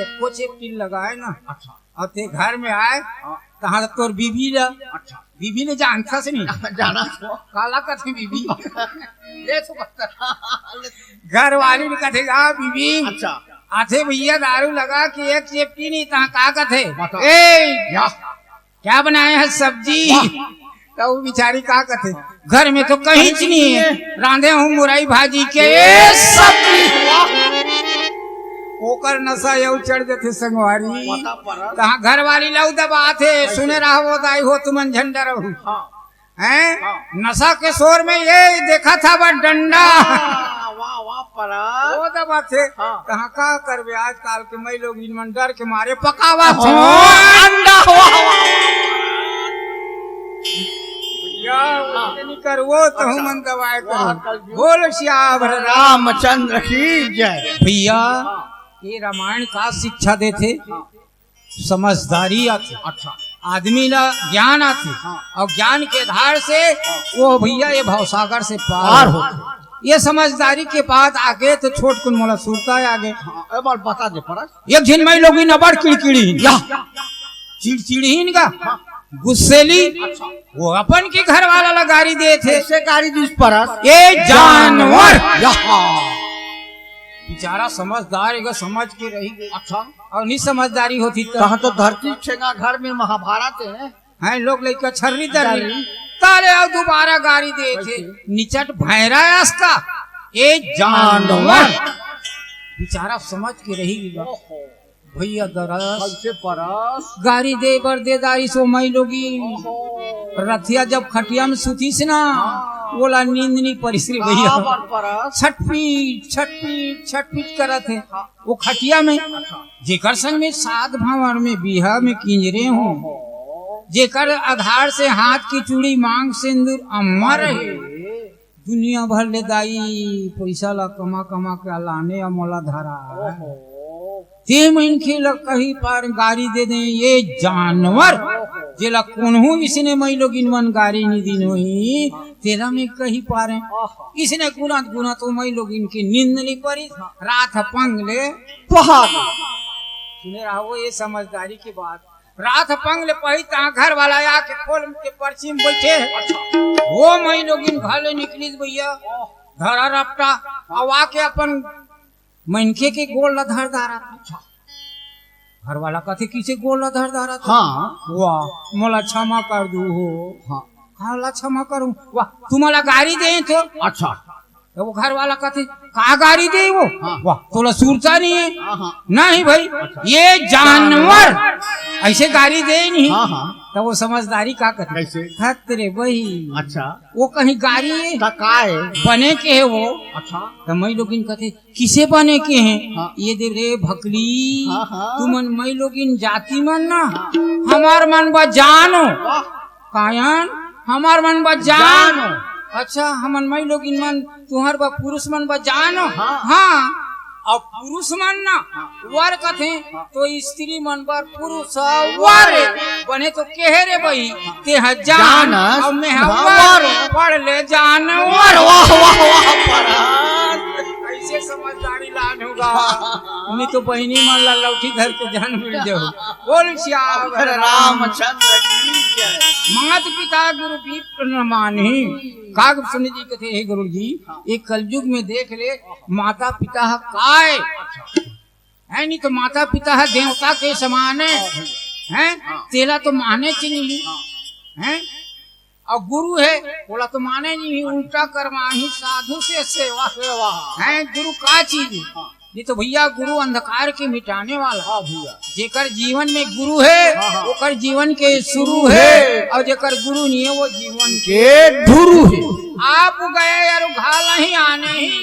एको चेपटी लगाए ना, अच्छा। अउ ते घर में आए, हाँ। तहाँ तोर बीबी ल, अच्छा। बीबी ल जानथस नहीं? जाना तो। काला कथे बीबी? ले तो बता। घर वाली ल कथे, "आ बीबी।" अच्छा। आथे भैया दारू लगा के एक चेपटी नहीं, तहाँ का कथे? बता। "ए, या। क्या बनाए है सब्जी?" वाह। त वो बिचारी का कथे, "घर में तो कहीं नहीं है, रांधे हूँ मुरई भाजी के सब्जी।" वाह। ओकर नशा यू चढ़ जथे संगवारी। पता परस। तहाँ घर वाली ल दबाथे, कैसे? सुने रहो दाई हो, तुमन झंडा रहो। हाँ। हैं? हाँ। नशा के शोर में ये देखा था बस डंडा। वाह, वाह, वाह, परस। वो दबाथे। हाँ। तहाँ का करबे, आजकल के मई लोग इन मन डर के मारे पकावत हो। हाँ। अंडा, वाह, वाह। भैया, हाँ। उतने नहीं कर, वो तो वाह, हम मन दबाए वाह, करो। कलयुग। बोल सियावर रामचंद्र की जय। भैया, हाँ। ये रामायण का शिक्षा देथे? हाँ। समझदारी आथे। अच्छा। आदमी ला ज्ञान आथे। हाँ। अउ ज्ञान के आधार से हाँ। वो भैया ये भवसागर से पार पार हो। हो। ये समझदारी के बात आगे तो छोटकुन मोला सुरता आगे। हाँ, एक बार बता दे परस। एक झिन मई लोगिन अबड़ किड़किड़ीन। या। चिड़चिड़ीन का? हाँ। गुस्सेली। अच्छा। वो अपन के घर वाला ला गारी देथे। कैसे गारी दिस परस? ए जानवर। या। बेचारा समझदार हे, समझ के रही। अच्छा। अउ नहीं समझदारी होती तो। तहाँ तो धरती छेंगा घर में महाभारत हे। हैं, लोग लइका छर्री दर्री। दर्री। ताले अउ दोबारा गारी देथे। कैसे? निचट भैरा अस का। ए जानवर। जानवर। बेचारा समझ के रही गा। ओहो। भैया दरस। कैसे परस? गारी दे बर दे दारी सो मई लोगिन। ओहो। रतिया जब खटिया में सुतिस ना, हाँ। ओला नींद नहीं परिस रे भैया। का बर परस? छटपीट, छटपीट, छटपीट करत हे। हाँ। वो खटिया में, अच्छा। जेकर संग में सात भांवर में बिहा में किंजरे हो, ओहो। जेकर आधार से हाथ की चूड़ी मांग सिंदूर अमर हे। अरे। दुनिया भर ले दाई पैसा ला कमा कमा के लाने अउ मोला धरा। ओहो। ते मनखे ला कही पार गारी दे दे, ये जानवर, ओहो। जेला कोनहू इसने मई लोगिन मन गारी नी दिन होही, तेला मैं कही पारे। ओहो। इसने गुनत गुनत ओ मई लोगिन के नींद नी परी, हाँ। रात ह पंग ले पहाड़। सुने रहो, ये समझदारी की बात। रात पंग ले पही तहाँ घर वाला आके खोल के परछी म बइठे हे। अच्छा। वो मई लोगिन घर ले निकलिस भइया, धरा रपटा, अउ आके अपन मनखे के गोड़ ला धर डारत। अच्छा। घर वाला कथे, "किसे गोड़ ला धर डारत?" हाँ। "वाह, मोला क्षमा कर दू हो।" हाँ। "काला क्षमा करूं?" "वाह, तुमला गारी दे तो।" अच्छा। त वो घर वाला कथे, "का गारी दे वो?" हाँ। "वाह, तोला सुरता नहीं है।" हाँ, हाँ। "नहीं भाई, अच्छा। ये जानवर।" अइसे गारी दे नहीं। हाँ, हाँ। त वो समझदारी का कथे? कइसे? हत रे भाई। अच्छा। वो कहीं गारी है? त का है? बने के है वो। अच्छा। त मई लोगिन कथे, "किसे बने के हैं?" हाँ। "ये दे रे भकली, हाँ, हाँ। तुमन मई लोगिन जाति मन ना, हाँ। हमर मन बा जानो।" वाह। "कायन?" "हमर मन बा जानो।" जानो। "अच्छा, हमन मई लोगिन मन, तुहर बा पुरुष मन बा जानो।" हाँ। "हाँ।" अउ पुरुष मन ना, हाँ। वर कथे, हाँ। तो स्त्री मन बर पुरुष वर। बने तो केहे रे बही, तेह जान, जानस, अउ मैं ह हाँ, वर, वर। पढ़ ले जानवर। वाह, वाह, वाह, परान। अइसे समझदारी लान होगा। नहीं तो बहिनी मन ला लौठी धर के जान मिल जाओ। बोल सियावर रामचंद्र की जय। मात पिता गुरु विप्र न मानही। काग सुन जी कथे, "हे गुरु जी, हाँ। ये कलयुग में देख ले, माता पिता ह काय?" है नहीं तो माता पिता ह देवता के समान है, हाँ भइया। हैं? हाँ। तेला तो माने च नहीं, हाँ। हैं? अउ गुरु है, ओला तो माने नहीं, उल्टा करवाही साधु से सेवा। सेवा। हैं? गुरु का चीज है? हाँ। नहीं तो भइया, गुरु अंधकार के मिटाने वाला। हाँ भइया। जेकर जीवन में गुरु है, हाँ, हाँ। ओकर जीवन के शुरू शुरू है, है। अउ जेकर गुरु नहीं है, वो जीवन के गुरु है। आप गए यार, घाला ही आने ही।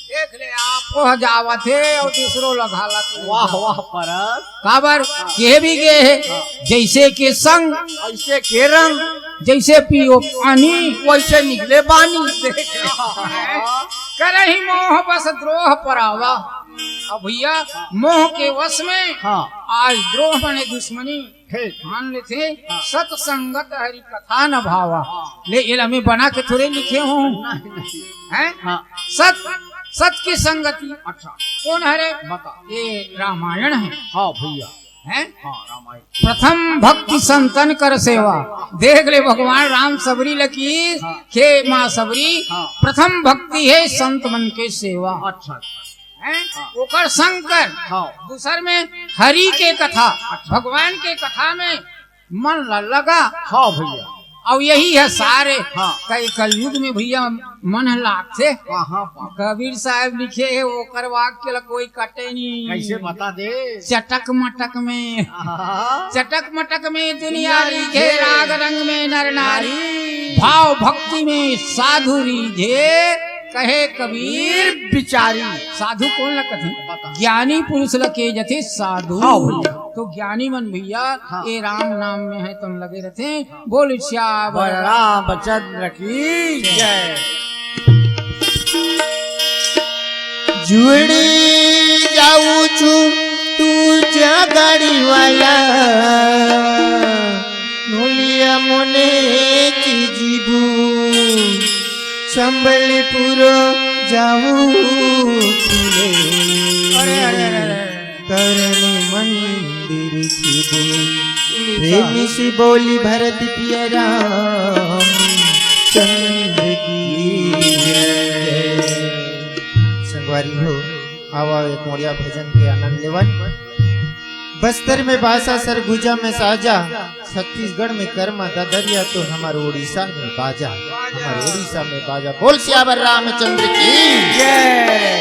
देख ले, आपो ह जावत हे अउ दूसरो ल घालत हे। वाह, वाह, परस। काबर? केहे भी गे हे, हाँ। जइसे के संग, अइसे के रंग, जइसे पियो पानी, वइसे निकले बानी। देख ले। करही मोह बस द्रोह परावा। अब भइया, मोह के वश में हाँ। आज द्रोह बने दुश्मनी। ठीक। मान लेथे, हाँ। सत संगत हरि कथा न भावा। हाँ। ले, एला मैं बना के थोड़े लिखे हूँ। नहीं, नहीं। हैं? हाँ। सत, सत की संगति। अच्छा। कौन हरे? बता। ये रामायण है। हाँ भइया। हैं? हाँ, रामायण। प्रथम भक्ति संतन कर सेवा। देख ले, भगवान राम सबरी ल कीस, हाँ। हे माँ सबरी, हाँ। प्रथम भक्ति है संत मन के सेवा। अच्छा। हैं? हाँ। ओकर संग कर। हाँ। दूसर में हरि के कथा, अच्छा। भगवान के कथा में मन ल लगा। हाँ भइया। अउ यही है सारे। हाँ। त ये कलयुग में भइया मन ह लागथे। कहाँ बाप। कबीर साहब लिखे हे, ओकर वाक्य ल कोई कटे नहीं। कइसे बता दे? चटक मटक में। हाँ। चटक मटक में दुनिया रीझे, रीझे। राग रंग में नर नारी। नारी। भाव भक्ति में साधु रीझे, कहे कबीर बिचारी। साधु कोन ल कथे? बता। ज्ञानी पुरुष ल के जथे साधु। हाँ भइया। तो ज्ञानी मन भइया, हाँ। ए राम नाम में है, तो लगे रथे। हाँ। बोल सियावर रामचंद्र की जय। जुड़ी जाऊ छु तू जा गाड़ी वाला, नोलिया मोने चिजिबू। संबलपुर जाऊ खुले अरे, अरे, अरे, अरे। करन मंदिर की बोल। प्रेमी से बोली भरत पिया राम चंद्र की जय। संगवारी हो, आवा एक मोड़िया भजन के आनंद लेवन। बस्तर में बासा, सरगुजा में साजा, छत्तीसगढ़ में कर्मा, ददरिया तो हमार उड़ीसा में बाजा, हमार उड़ीसा में बाजा। बोल सियावर रामचंद्र की जय।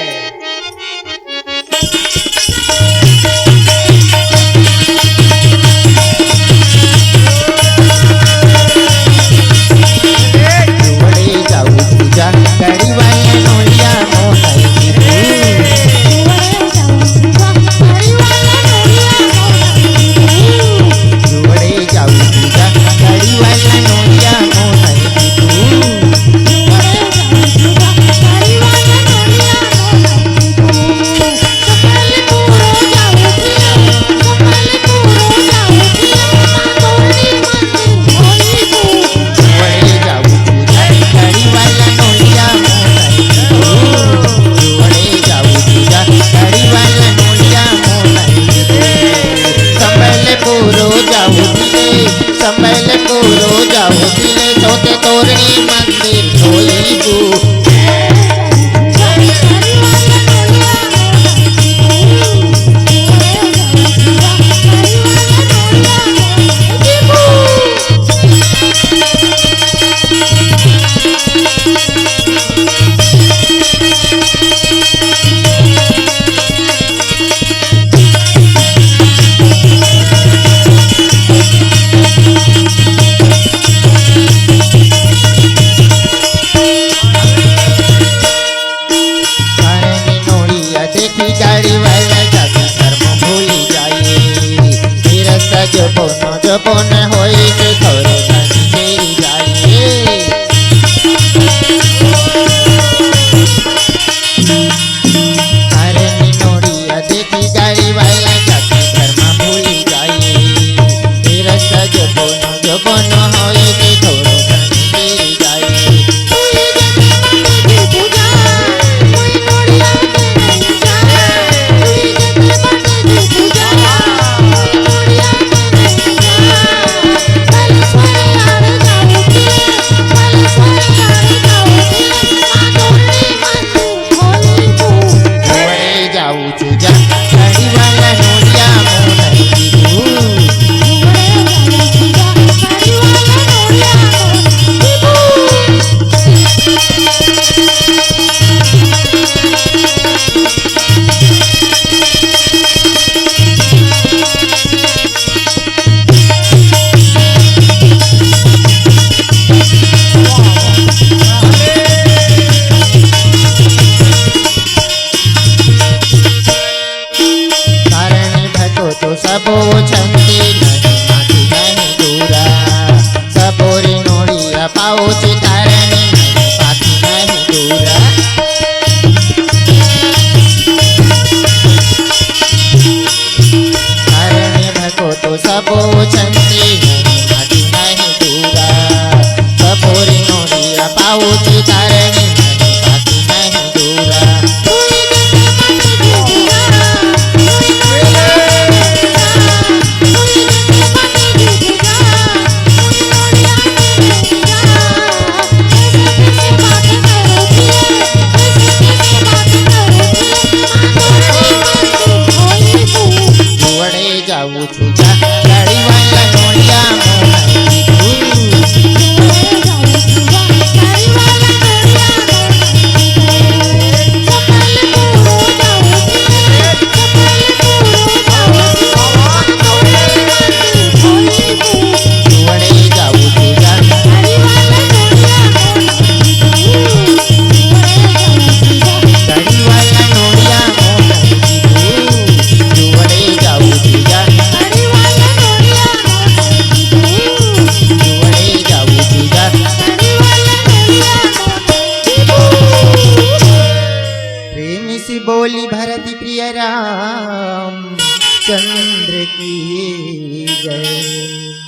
बोली भरत प्रिय राम चंद्र की जय।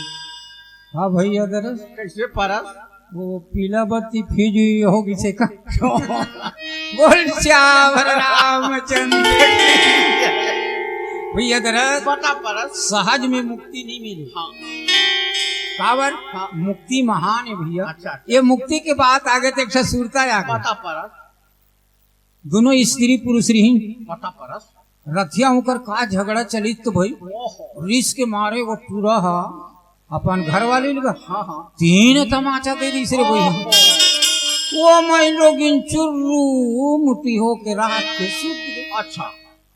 हाँ भैया दरस। कैसे परस? वो पीला बत्ती फिजी हो गई से का? बोल श्यावर रामचंद्र की जय। भैया दरस। बता परस। सहज में मुक्ति नहीं मिली। हाँ। काबर? हाँ। मुक्ति महान है भैया। अच्छा, अच्छा। ये मुक्ति के बात आगे तो एक ठो सुरता आ गई। बता परस। दोनों स्त्री पुरुष रही। बता परस। रथिया होकर का झगड़ा चलित तो भाई, ओहो। रिस के मारे वो टूरा हा अपन घर वाली लगा हाँ, हाँ। तीन तमाचा दे दीस रे भाई। ओहो। वो मैं लोग इन चुर्रू मुटी हो के रात के सूत गए। अच्छा।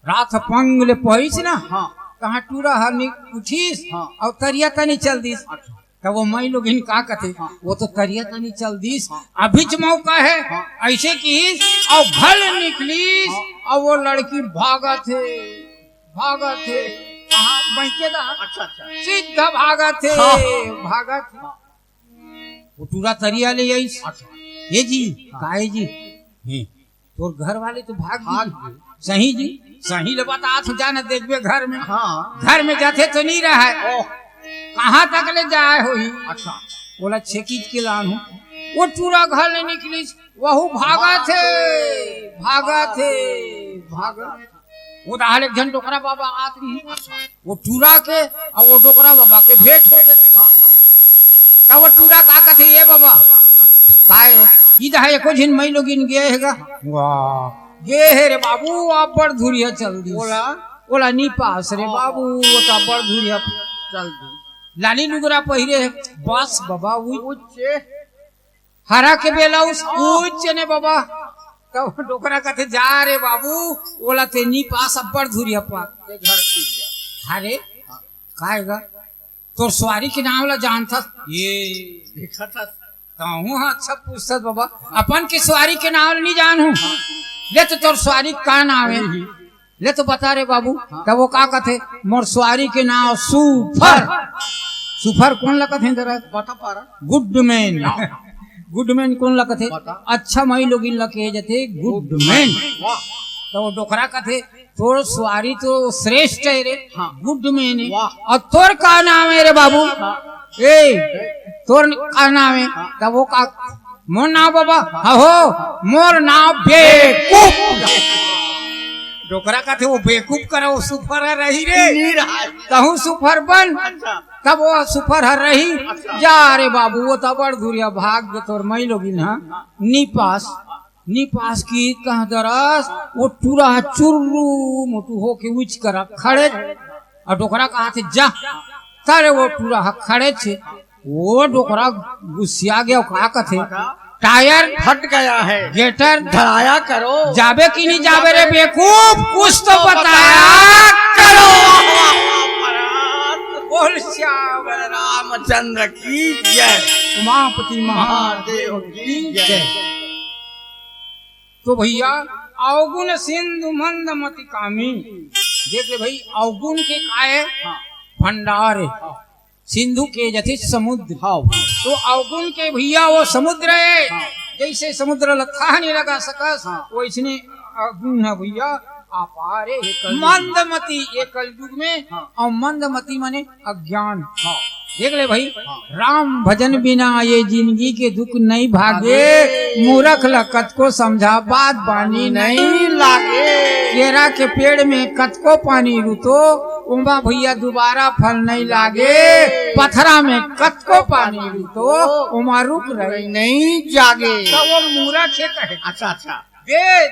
रात पंग ले पहिस ना, हाँ। कहाँ टूरा हा नि-, उठिस हाँ। और तरिया तनी चल दीस। अच्छा। तब वो मैं लोग इन का कथे, हाँ। वो तो तरिया तनी चल दीस, हाँ। अभिच मौका है, हाँ। ऐसे किस और घल निकलिस, हाँ। और वो लड़की भागत है, भागत है। कहाँ? बैकेदार। अच्छा, अच्छा। सीधा भागत है, हाँ। भागत है। हाँ। वो टूरा तरिया ले आइस। अच्छा। ये जी, हाँ। काहे जी? हैं। तोर घर वाली तो भाग भाग गई। गई। सही जी, सही ले बतात हूँ, जाना देखबे घर में। हाँ। घर में जाथे तो नहीं रहे। ओह। कहाँ तक ले जाए होही? अच्छा। बोला छेकीच के लान हूँ। वो टूरा घर ले निकलिस, वहू भागत हे, भागत हे, भागत। वो तो एक झन डोकरा बाबा आत रही। अच्छा। वो टूरा के और वो डोकरा बाबा के भेंट हो गए। हाँ। तब वो टूरा का कथे, "ये बाबा, काय? इधर एको झिन मई लोगिन गे हे गा?" वाह। "गे हे रे बाबू, अब्बड़ धुरिया चल दिस।" बोला? बोला, "नी पास रे हाँ। बाबू, वो तो अब्बड़ धुरिया चल दिस।" लाली लुगरा पहिरे हे, बस बाबा, वो उच्चे। हरा के बेला उस उच्च ने बाबा। तब डोकरा कथे, "जा रे बाबू, ओला ते नी पास, अब्बड़ धुरिया पास।" ते घर पी जा। अरे, हाँ। काय गा? तोर सुवारी के नाव ला जानथस? ये। देखत हस। कहूँ हाँ, अच्छा पूछथस बाबा। अपन के सुवारी के नाव ला नी जानहूँ। हाँ। ले तो तोर सुवारी का नाव है? यही। ले तो बता रे बाबू, हाँ। तब वो का कथे, "मोर सुवारी के नाव सुफर।" सुफर कोन ला कथे जरा? बता पारा। गुडमैन। गुडमैन कोन ला कथे? बता। अच्छा मई लोगिन ला कहे जाथे गुडमैन। वाह। तो वो डोकरा कथे, "तोर सुवारी तो श्रेष्ठ है रे, हाँ। गुडमैन है। वाह। और तोर का नाम है रे बाबू?" हाँ। ए, तोर का नाम है? हाँ। तब वो का मोर नाव बाबा, हाँ हो, मोर नाव बेकूफ। डोकरा कथे, "वो बेकूफ करा, वो सुफर ह रही रे।" नी रहा। कहूँ सुफर बन, अच्छा। तब वो सुफर ह रही। अच्छा। जा रे बाबू, वो तो बड़ धुरिया भाग गे तोर मई लोगिन, हाँ। हाँ। नी पास, नी पास की कहाँ दरस, वो टूरा चुर्रू मोटू हो के उच करा खड़े। और डोकरा कहा थे, "जा।" तारे वो टूरा ह खड़े छे। वो डोकरा गुस्सिया गया, का कथे, "टायर फट गया है, गेटर धराया करो।" जाबे कि नहीं जाबे रे बेकूफ, कुछ तो बताया करो। बोल श्यावर रामचंद्र की जय, उमापति महादेव की जय। तो भैया, अवगुण सिंधु मंद मति कामी। देख ले भाई, अवगुण के काय हाँ। भंडार है। हाँ। सिंधु के जथे समुद्र। हाँ। तो अवगुण के भैया वो समुद्र है। हाँ। जैसे समुद्र ला थाह नहीं लगा सकस, हाँ। वैसने अवगुण है भैया, अपार है। मंदमति, ये कलयुग में, हाँ। और मंदमति माने अज्ञान। हाँ। देख ले भाई, हाँ। राम भजन बिना ये जिंदगी के दुख नहीं भागे। भागे। मूरख ला कतको समझा, बात बानी नहीं लागे। केरा के पेड़ में कतको पानी रुतो, ओमा भैया दोबारा फल नहीं लागे। पथरा में कतको पानी रुतो, ओमा रुख रही नहीं जागे। तो वो मूरख हे कहे। अच्छा, अच्छा। वेद,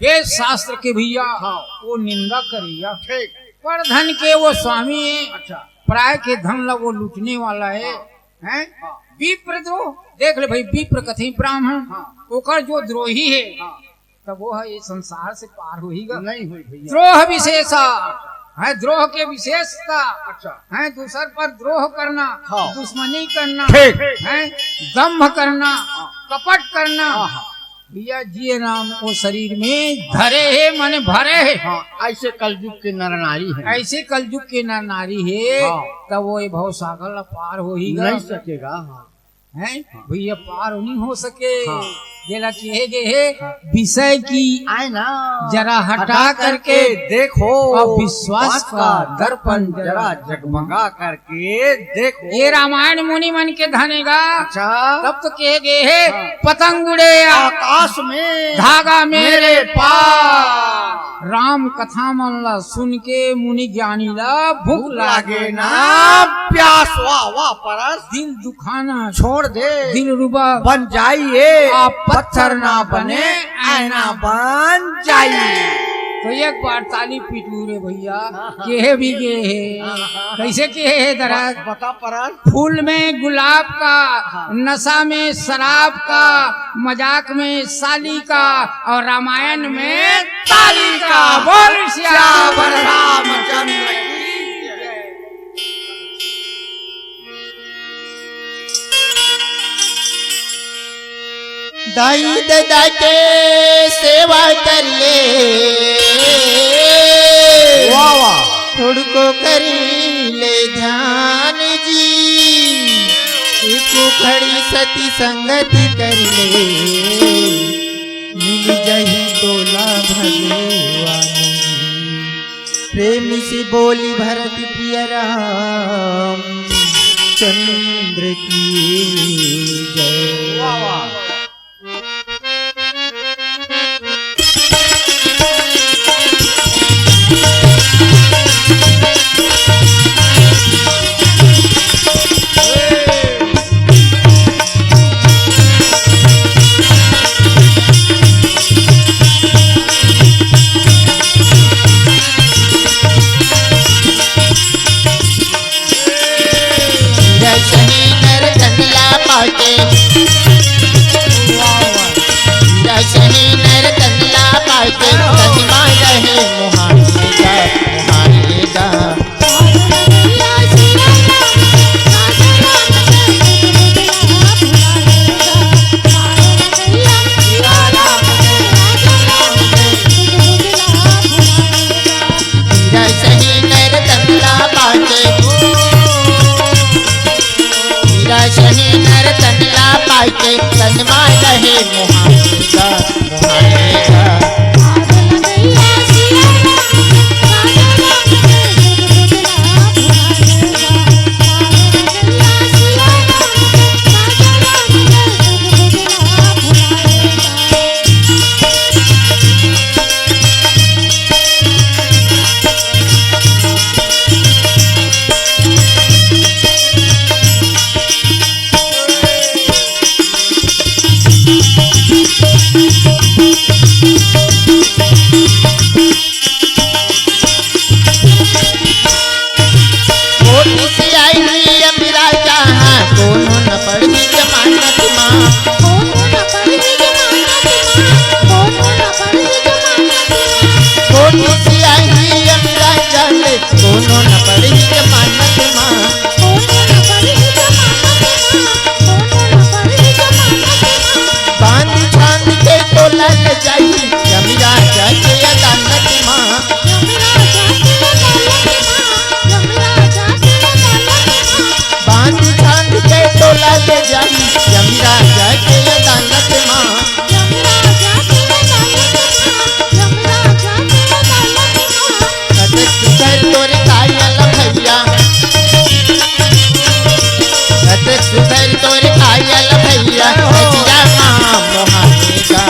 वेद शास्त्र के भैया, हाँ। वो निंदा करिया। ठीक। पर धन के वो स्वामी है। अच्छा। पराय के धन ला वो लूटने वाला है। हाँ। हैं? हाँ। विप्र द्रोह, देख ले भाई, विप्र कथे ब्राह्मण, हाँ। ओकर जो द्रोही है, हाँ। तब वो है ये संसार से पार होईगा? नहीं होई भैया। द्रोह विशेषा है, द्रोह के विशेषता अच्छा। है, दूसर पर द्रोह करना, हाँ। दुश्मनी करना, ठीक। है, दंभ करना, हाँ। कपट करना। हाँ, हाँ। भैया जी राम वो शरीर में धरे है, माने भरे है। हाँ, ऐसे कलयुग के नर नारी है। ऐसे कलयुग के नर नारी है, हाँ। तब वो ये भव सागर ला पार होईगा? नहीं सकेगा, हाँ। हैं? भैया, पार नहीं हो सके। हाँ। जेला कहे गे हे, हाँ। विषय की आईना जरा हटा हटा करके करके देखो, और विश्वास आँख का का दर्पण दर्पण जरा जरा जगमगा करके देखो। ये रामायण मुनि मन के धन हे गा। अच्छा। तब तो कहे गे हे, हाँ। पतंग उड़े आकाश में, धागा मेरे मेरे पार। राम कथा मन ला सुन के मुनि ज्ञानी ला भूख भूख लागे लागे ना ना। प्यास। वाह, वाह, परस। दिल दुखाना छोड़ दे। दिल रुबा बन जाइए। आप पत्थर ना बने, आईना बन जाइए। तो एक बार ताली पीटू रे भैया, हाँ, हाँ। कहे भी गे हे। हाँ, हाँ, हाँ। कैसे कहे हे दरद? बता परस। फूल में गुलाब का, हाँ। नशा में शराब का, मजाक में साली का और रामायण में ताली का। बोल सियावर रामचंद्र की जय। दाई ददा के सेवा कर ले। वाह, वाह। थोड़को करी ले ध्यान जी, एको घड़ी सती संगति कर ले, मिल जाही तोला भगवान जी। प्रेम से बोली भरत प्रिय राम चंद्र की जय। वाह, वाह। रसही नर तन ला पाके, रसही नर तन ला पाके, तन मा रहे मोहाई गा, मोहाई गा। हीरा सही नर तन ला पाके, हीरा सही नर तन ला पाके, तन मा रहे मोहाई गा, मोहाई गा। कोटि से आई हुई अमिरा जहाँ, कोनो न पड़ही जमानत मा। कोनो न पड़ही जमानत मा, कोनो न पड़ही जमानत मा। कोटि से आई हुई अमिरा जाने, कोनो न पड़ही जमानत मा। कोनो न पड़ही जमानत मा, कोनो न पड़ही जमानत मा। बांध छांद के तोला ले जाई, यमराजा के अदालत मा। बांध छांद के तोला ले जाई, यमराजा के अदालत मा। कतेक सुघर तोर कायल भैया, कतेक सुघर तोर कायल भैया, रचिया मा मोहाई गा।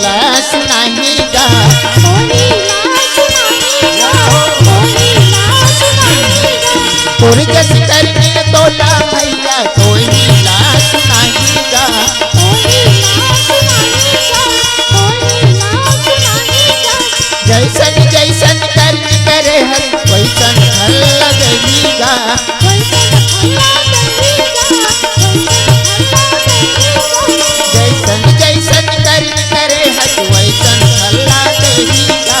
ला सुनाही गा। कोई ला सुनाही गा, कोई ला सुनाही गा। तोर जस करनी तोला भैया, कोई ला सुनाही गा। कोई ला सुनाही गा, कोई ला सुनाही गा। जैसन जैसन करनी करे हस, वैसन फल लगही गा। जैसन जैसन करनी करे हस, वैसन फल ला देही गा।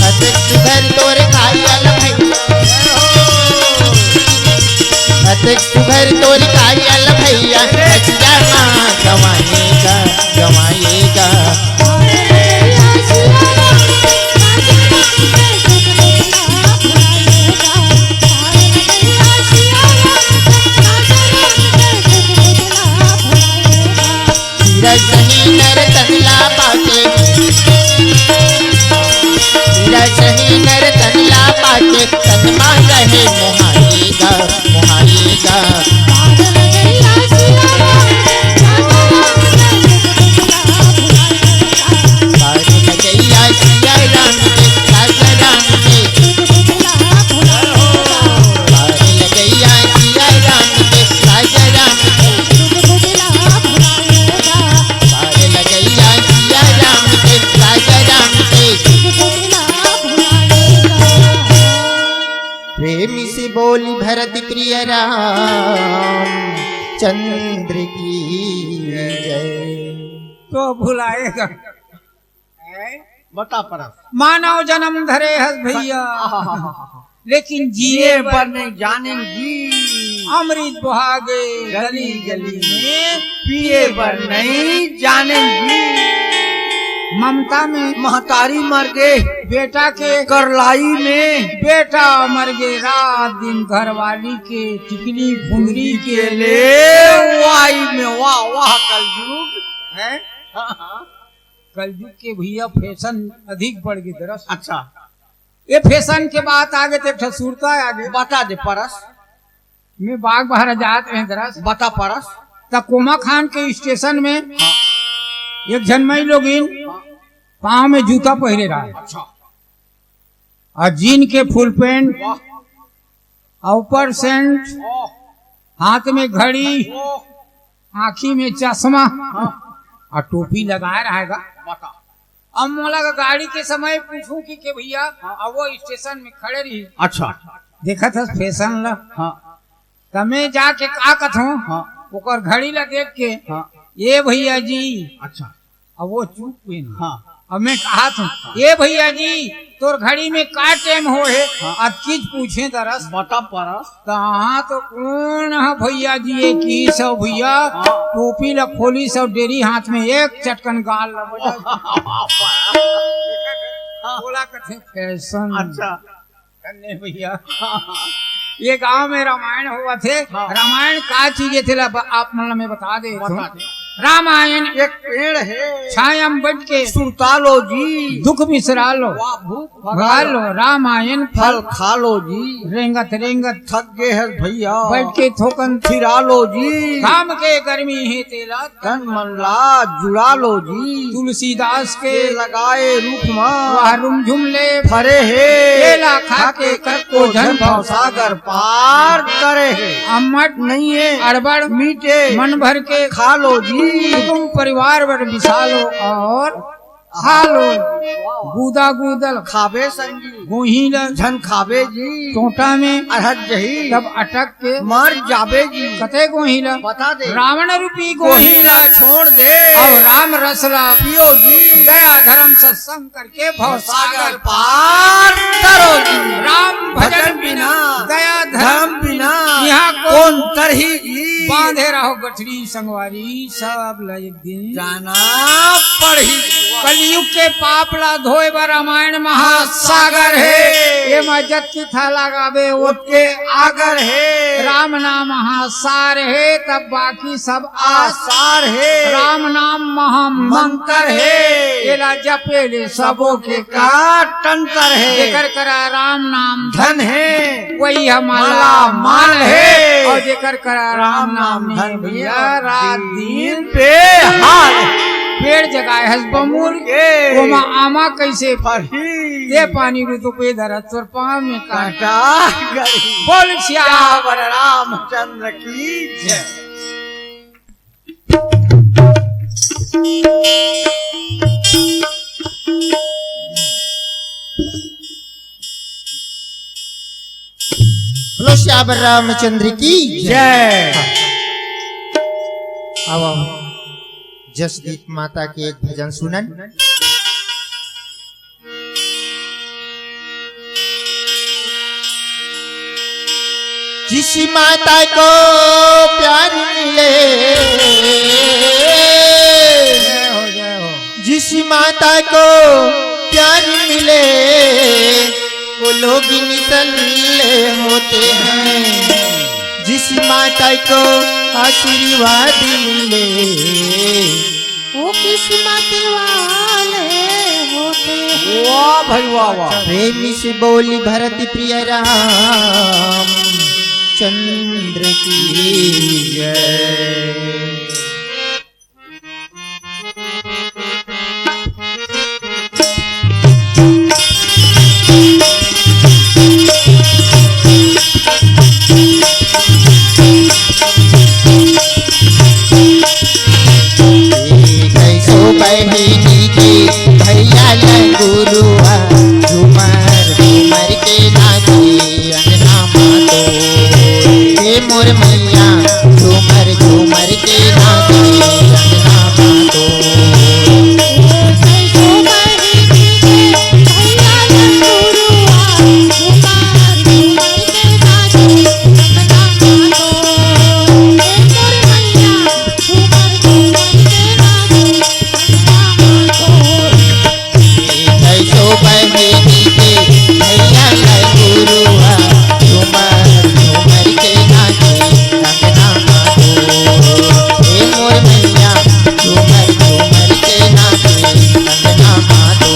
अतेक सुघर तोर कायल भैया, अतेक सुघर तोर कायल भैया, रचिया मा गवाएगा, गवाएगा। रजनी नर तन ला पाके, रजनी नर तन ला पाके, तन मा रहे मोहाएगा, मोहाएगा। पार लगैया सिया राम के, राजा राम के। पार लगैया सिया राम के, राजा राम के। पार लगैया सिया राम के, राजा राम के। प्रेम से बोली भरत प्रिय राम चंद्र की जय। तो भुलाएगा। हैं? बता परस। मानव जन्म धरे हस भैया, आहाहाहा। लेकिन जिए जिए बर बर नहीं जानेंगी। अमृत बहागे गली गली में, पिए बर नहीं जानेंगी। ममता में महतारी मर गे बेटा के, करलाई में बेटा मर गे, रात दिन घरवाली के टिकली फुंदरी के ले वाई में। वाह वाह कलयुग है। हाँ, हाँ। कलयुग के भैया फैशन अधिक बढ़ गे दरस। अच्छा। ये फैशन के बात आगे तो एक ठो सुरता आगे। बता दे परस। मैं बाग बहरा जात रहे दरस। बता परस। त कोमा खान के स्टेशन में हाँ। एक झन मई लोगिन हाँ। पाँव में जूता पहिरे रहा। अच्छा। और जीन के फुल पैंट वाह। और ऊपर सेंट, ओह। हाथ में घड़ी, ओह। आँखी में चश्मा हाँ। और टोपी लगाए रहेगा। बता। अब मोला का गाड़ी के समय पूछूं कि के भैया, हाँ। अब वो स्टेशन में खड़े रही। अच्छा। देखत हस फैशन ला। हाँ। त मैं जाके का कथों, हाँ। ओकर घड़ी ला देख के, हाँ। "ये भैया जी।" अच्छा। अब वो चुप भी नहीं। हाँ। अब मैं कहा था, "ये भैया जी, तोर घड़ी में का टाइम हो हे?" हाँ। अतकीच पूछे दरस। बता परस। कहाँ तो कौन है भैया जी, ये की सब भैया? हाँ। टोपी ला खोली सब डेरी हाथ में एक चटकन गाल ला बजा। हाँ। बोला कथे फैशन। अच्छा। धन्य भैया। हाँ, हाँ। ये गांव में रामायण हुआ थे। हाँ। रामायण का चीज ये थे ला ब-, आप मन ला मैं बता दे बता दे। रामायण एक पेड़ है। छाया में बैठ के सुरता लो जी। दुख बिसरा लो। वाह, भूख भगा भगा लो। लो। रामायण फल फल खा लो जी। रेंगत रेंगत थक गए हैं भैया। बैठ के थोकन फिरा लो जी। काम के गर्मी है तेला तन मन ला जुड़ा लो जी। तुलसीदास के के लगाए रूख मा वह रुमझुम ले फरे हे। केला खा के कतको झन भवसागर पार करे हे। अम्मट नहीं है अड़बड़ मीठे मन भर के खा लो जी। कुटुंब परिवार बर बिसा लो और खा लो। गूदा गूदल खाबे संगी गोही ल झन खाबे जी। टोटा में अरहत जही तब अटक के मर जाबे जी। कते गोही ल बता दे। रावण रूपी गोही गोही ल ला छोड़ दे। अब राम रस ला पियो जी। दया धर्म सत्संग करके भव सागर पार करो जी। राम भजन भजन बिना बिना दया धर्म धर्म बिना यहाँ कौन कौन तरही जी। बांधे रहो गठरी संगवारी सब ला एक दिन जाना पड़ही। कलयुग के पाप ला धोए बर रामायण महासागर हे। ये मा जतकी थाला गाबे ओतके आगर हे। राम नाम महासार हे तब बाकी सब आसार हे। राम नाम महामंत्र मंत्र हे। हे। एला जपे ले सबो के का तंत्र हे। जेकर करा राम नाम धन हे। वही हमारा माला माल हे। अउ जेकर करा राम नाम नहीं भैया, रात दिन बेहाल। पेड़ जगाए हस बमुर, के ओमा आमा कइसे फरही? ते पानी रुतु पे धरत तोर पाँव में कांटा। कांटा गरी। बोल सियावर रामचंद्र की जय। बोलो सियावर रामचंद्र की जय। आओ, आओ। जसगीत माता के एक भजन सुनन। जिस माता को प्यार मिले, जय हो, जय हो। जिस माता को प्यार मिले, वो लोग निसल्ले होते हैं। जिस माता को आशीर्वाद मिले, वो किस्मत वाले होते हैं। वाह भाई वाह, वाह। प्रेम से बोली भरत प्रिय राम चंद्र की जय। कैसो बहिनी के भैया लंगुरुआ, झूमर झूमर के नाचे अंगना मातो। हे मोर मैया, झूमर झूमर के नाचे अंगना मातो। कैसो बहिनी के भैया लंगुरुआ, झूमर झूमर के नाचे अंगना मातो। हे मोर मैया, झूमर झूमर के नाचे अंगना मातो।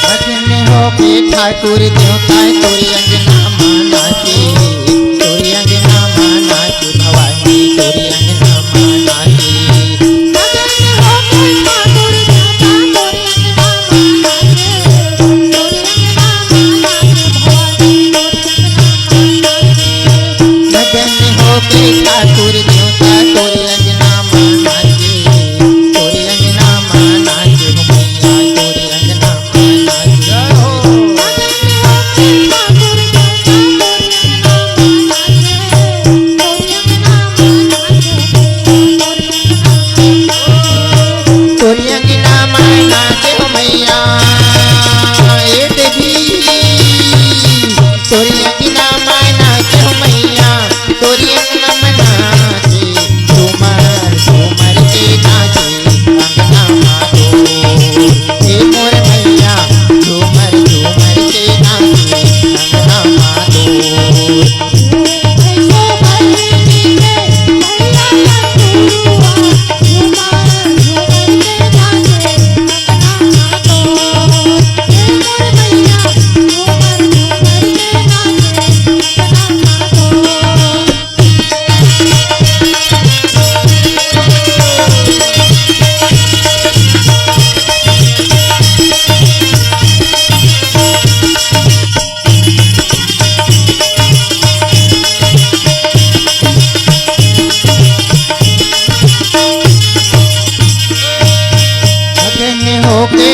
मगन होके ठाकुर देवता तोरे अंगना मा नाचे, तोरे अंगना मा नाचे भवानी, तोरे अंगना मा नाचे। मगन होके ठाकुर देवता तोरे अंगना मा नाचे, तोरे अंगना मा नाचे भवानी, तोरे अंगना मा नाचे। मगन होके ठाकुर देवता तोरे अंगना मा नाचे, तोरे अंगना मा नाचे हो मैया, तोरे अंगना मा नाचे। जय हो। तोरे अंगना मा नाचे हो मैया, ए देवी। तोरे अंगना मा नाचे हो मैया, तोरे अंगना मा नाचे, झूमर झूमर के नाचे अंगना मा तोर। हे मोर मैया, झूमर झूमर के नाचे अंगना मा तोर। मगन होके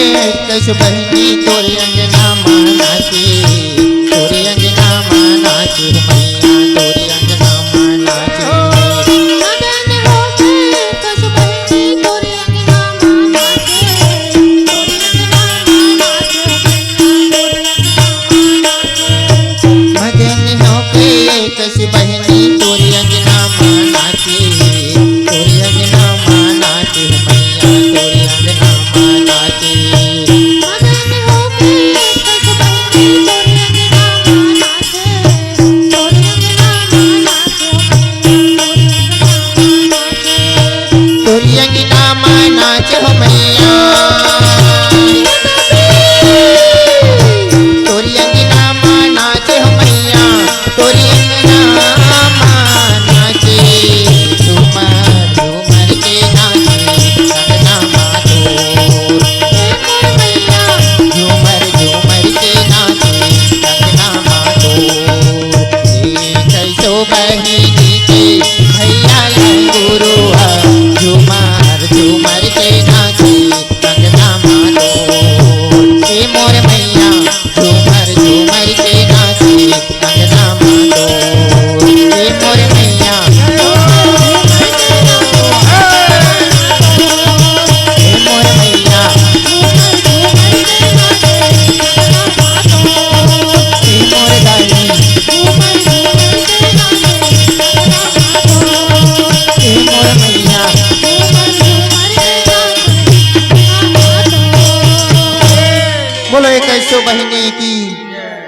कैसो बहिनी तोरे अंगना मा नाचे, तोरे अंगना मा नाचे हो मैया, तोरे अंगना मा नाचे। मगन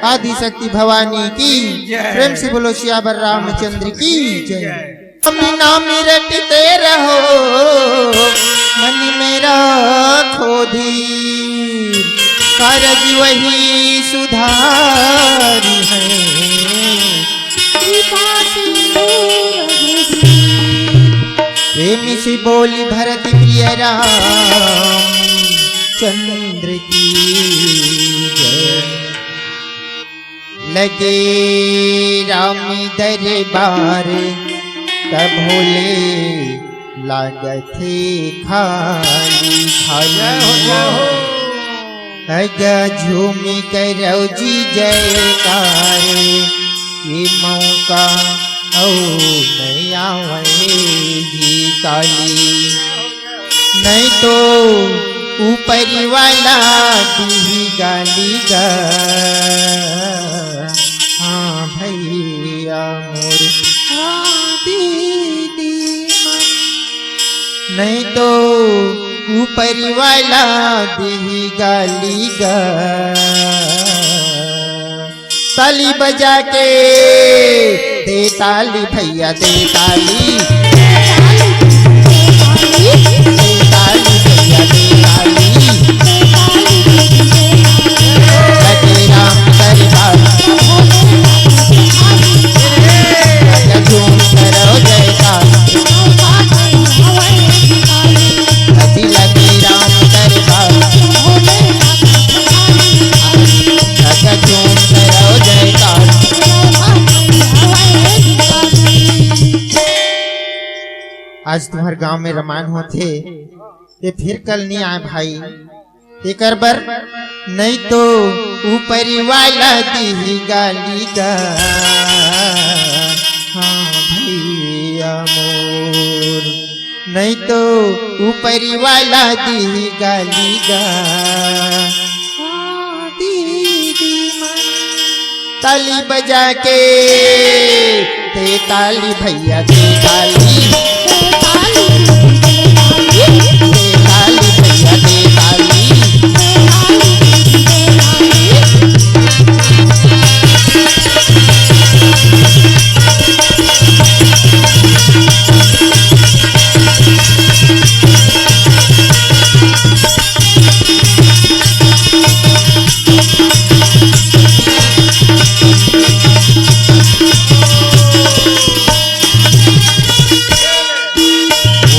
आदि शक्ति भवानी की। जय। प्रेम से बोलो सियावर रामचंद्र की जय। नाम नाम रटते रहो, मन में राखो धीर, कारज वही सुधार है। कृपा सिंधु रघुवीर। प्रेम से बोली भरत प्रिय राम चंद्र की जय। लगे राम दरबार तब भोले लागथे खाली खाली। जय हो, जय हो। अगा झूमी करौ जी जयकार, ये मौका अउ नइ आवय जी काली। नहीं तो ऊपरी वाला दिही गाली गा। हाँ भैया मोर, हाँ दीदी मन। नहीं तो ऊपरी वाला दिही गाली गा। ताली बजा के दे ताली भैया, दे ताली। दे ताली भैया, दे ताली। लगे राम दरबार। लगे झूम करो जयकार। लगे लगे राम दरबार। लगे झूम करो जयकार। आज तुम्हर गांव में रमायन होथे, ये फिर कल नहीं आए भाई, एकर बर नहीं तो ऊपरी वाला दिही गाली गा। हाँ भैया मोर, नहीं तो ऊपरी वाला दिही गाली गा। हाँ दीदी मन। ताली बजा के दे ताली भैया, दे ताली। दे ताली भैया, दे ताली।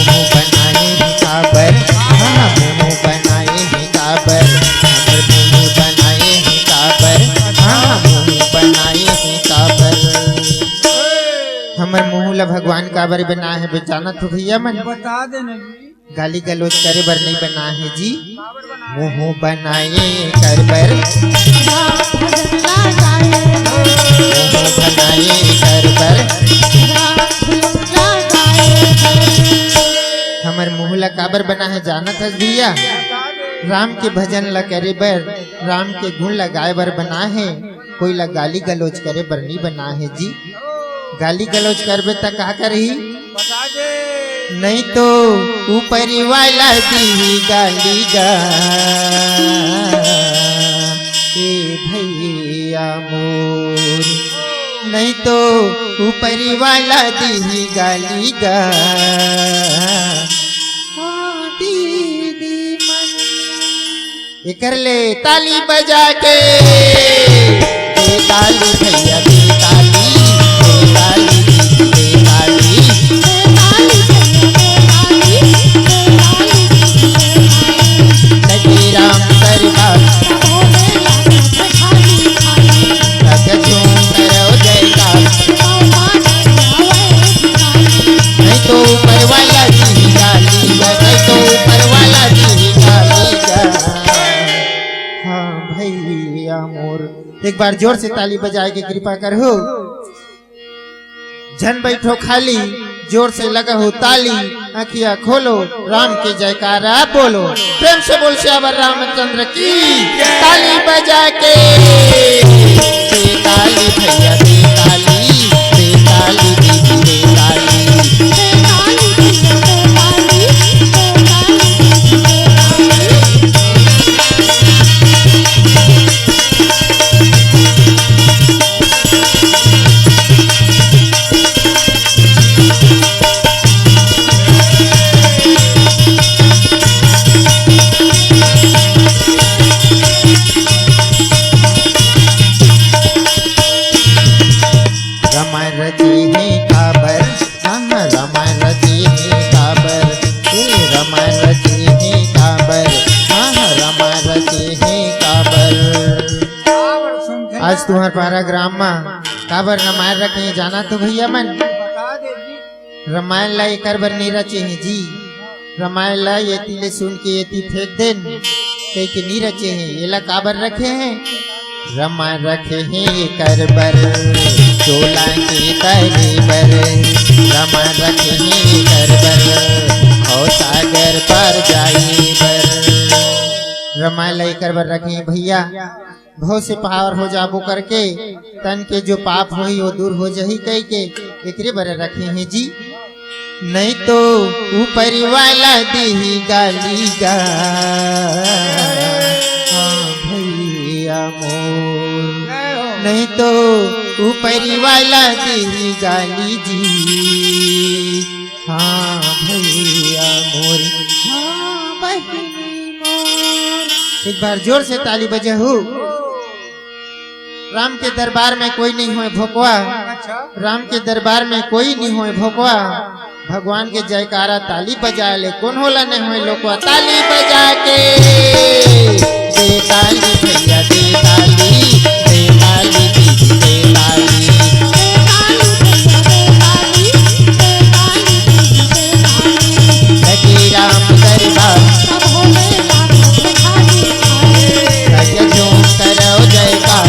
मुंह बनाए हे काबर, हाँ, मुंह बनाए हे काबर, हमर मुंह बनाए हे काबर, हाँ, मुंह बनाए हे काबर। हमर मुंह ला भगवान काबर बनाए हे बे, जानत हो भैया मन? बता दे ना जी। गाली गलौज करे बर नहीं बना हे जी, मुंह बनाए कर बर। मुंह बनाए कर बर। हमर मुंह ला काबर बना हे जानत हस भैया? राम के भजन ला करे बर, राम के गुण ला गाए बर बना हे। कोई ला गाली गलौज करे बर नहीं बना हे जी। गाली गलौज करबे त का करही? बता दे। नहीं तो ऊपरी वाला दिही गाली गा। ए भैया मोर, नहीं तो ऊपरी वाला दिही गाली गा। हाँ दीदी मन। एकर ले ताली बजा के दे ताली भैया, दे ताली, दे ताली, दे ताली। लगे राम दरबार। लगे झूम करो जयकार। नहीं तो ऊपर वाला दिही गाली गा, नहीं तो ऊपर वाला दिही गाली गा। हाँ भैया मोर, एक बार जोर से ताली बजाए के कृपा करहु। झन बैठो खाली, जोर से लगाहु ताली, अँखिया खोलो, राम के जयकारा बोलो। प्रेम से बोल सियावर रामचंद्र की। ताली बजा के दे ताली भैया, दे ताली, दे ताली दीदी, दे ताली। तुंहर पारा ग्राम म काबर रामायण रखे हे, जाना तो भैया मन? रामायण ला एकर बर नी रचे हे जी। रामायण ला एती ले सुन के एती फेंक देन, कहि के नी रचे हे। एला काबर रखे हे? रामायण रखे हे एकर बर, चोला के तरे बर। रामायण रखे हे एकर बर, भव सागर पार जाए बर। रामायण ला एकर बर रखे हे भैया, भव से पार हो जाबो करके, तन के जो पाप होही, वो दूर हो जाही कहि के एकरे बर रखे हे जी। नहीं तो ऊपरी वाला देही गाली गा, हाँ भैया मोर। नहीं तो ऊपरी वाला देही गाली जी, हाँ भैया मोर, हाँ बहिनी मोर। एक बार जोर से ताली बजाहू। राम के दरबार में कोई नहीं होय भोकवा, अच्छा। राम के दरबार में कोई नहीं होय भोकवा। भगवान के जयकारा ताली बजाए ले, कोनो ला नहीं होय लोकवा। ताली बजा के दे ताली भैया, दे ताली, दे ताली दीदी, दे ताली। लगे राम दरबार, सब झूम करो जयकार।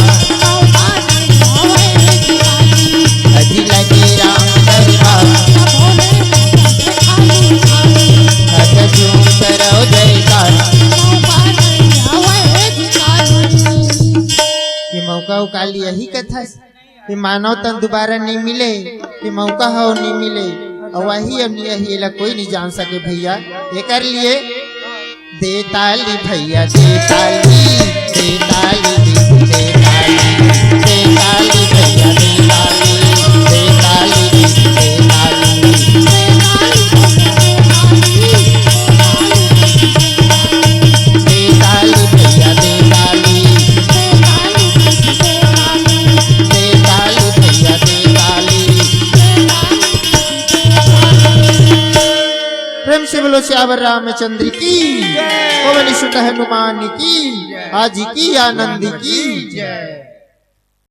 अजी लगे राम दरबार, सब झूम करो जयकार। ये मौका उकाल यही कथा। ये मानव तन दोबारा नी मिले, ये मौका हो नी मिले, अउ वही अब नी, यही एला कोई नी जान सके भैया। एकर लिए दे ताली भैया, दे ताली, दे ताली, दे, दे ताली, दे ताली भैया, दे ताली, दे ताली, दे, दे ताली। दे ताली भैया, दे ताली। दे ताली भैया, दे ताली। प्रेम से बोलो सियावर रामचंद्र की, पवन सुत हनुमान की, आज की आनंद की।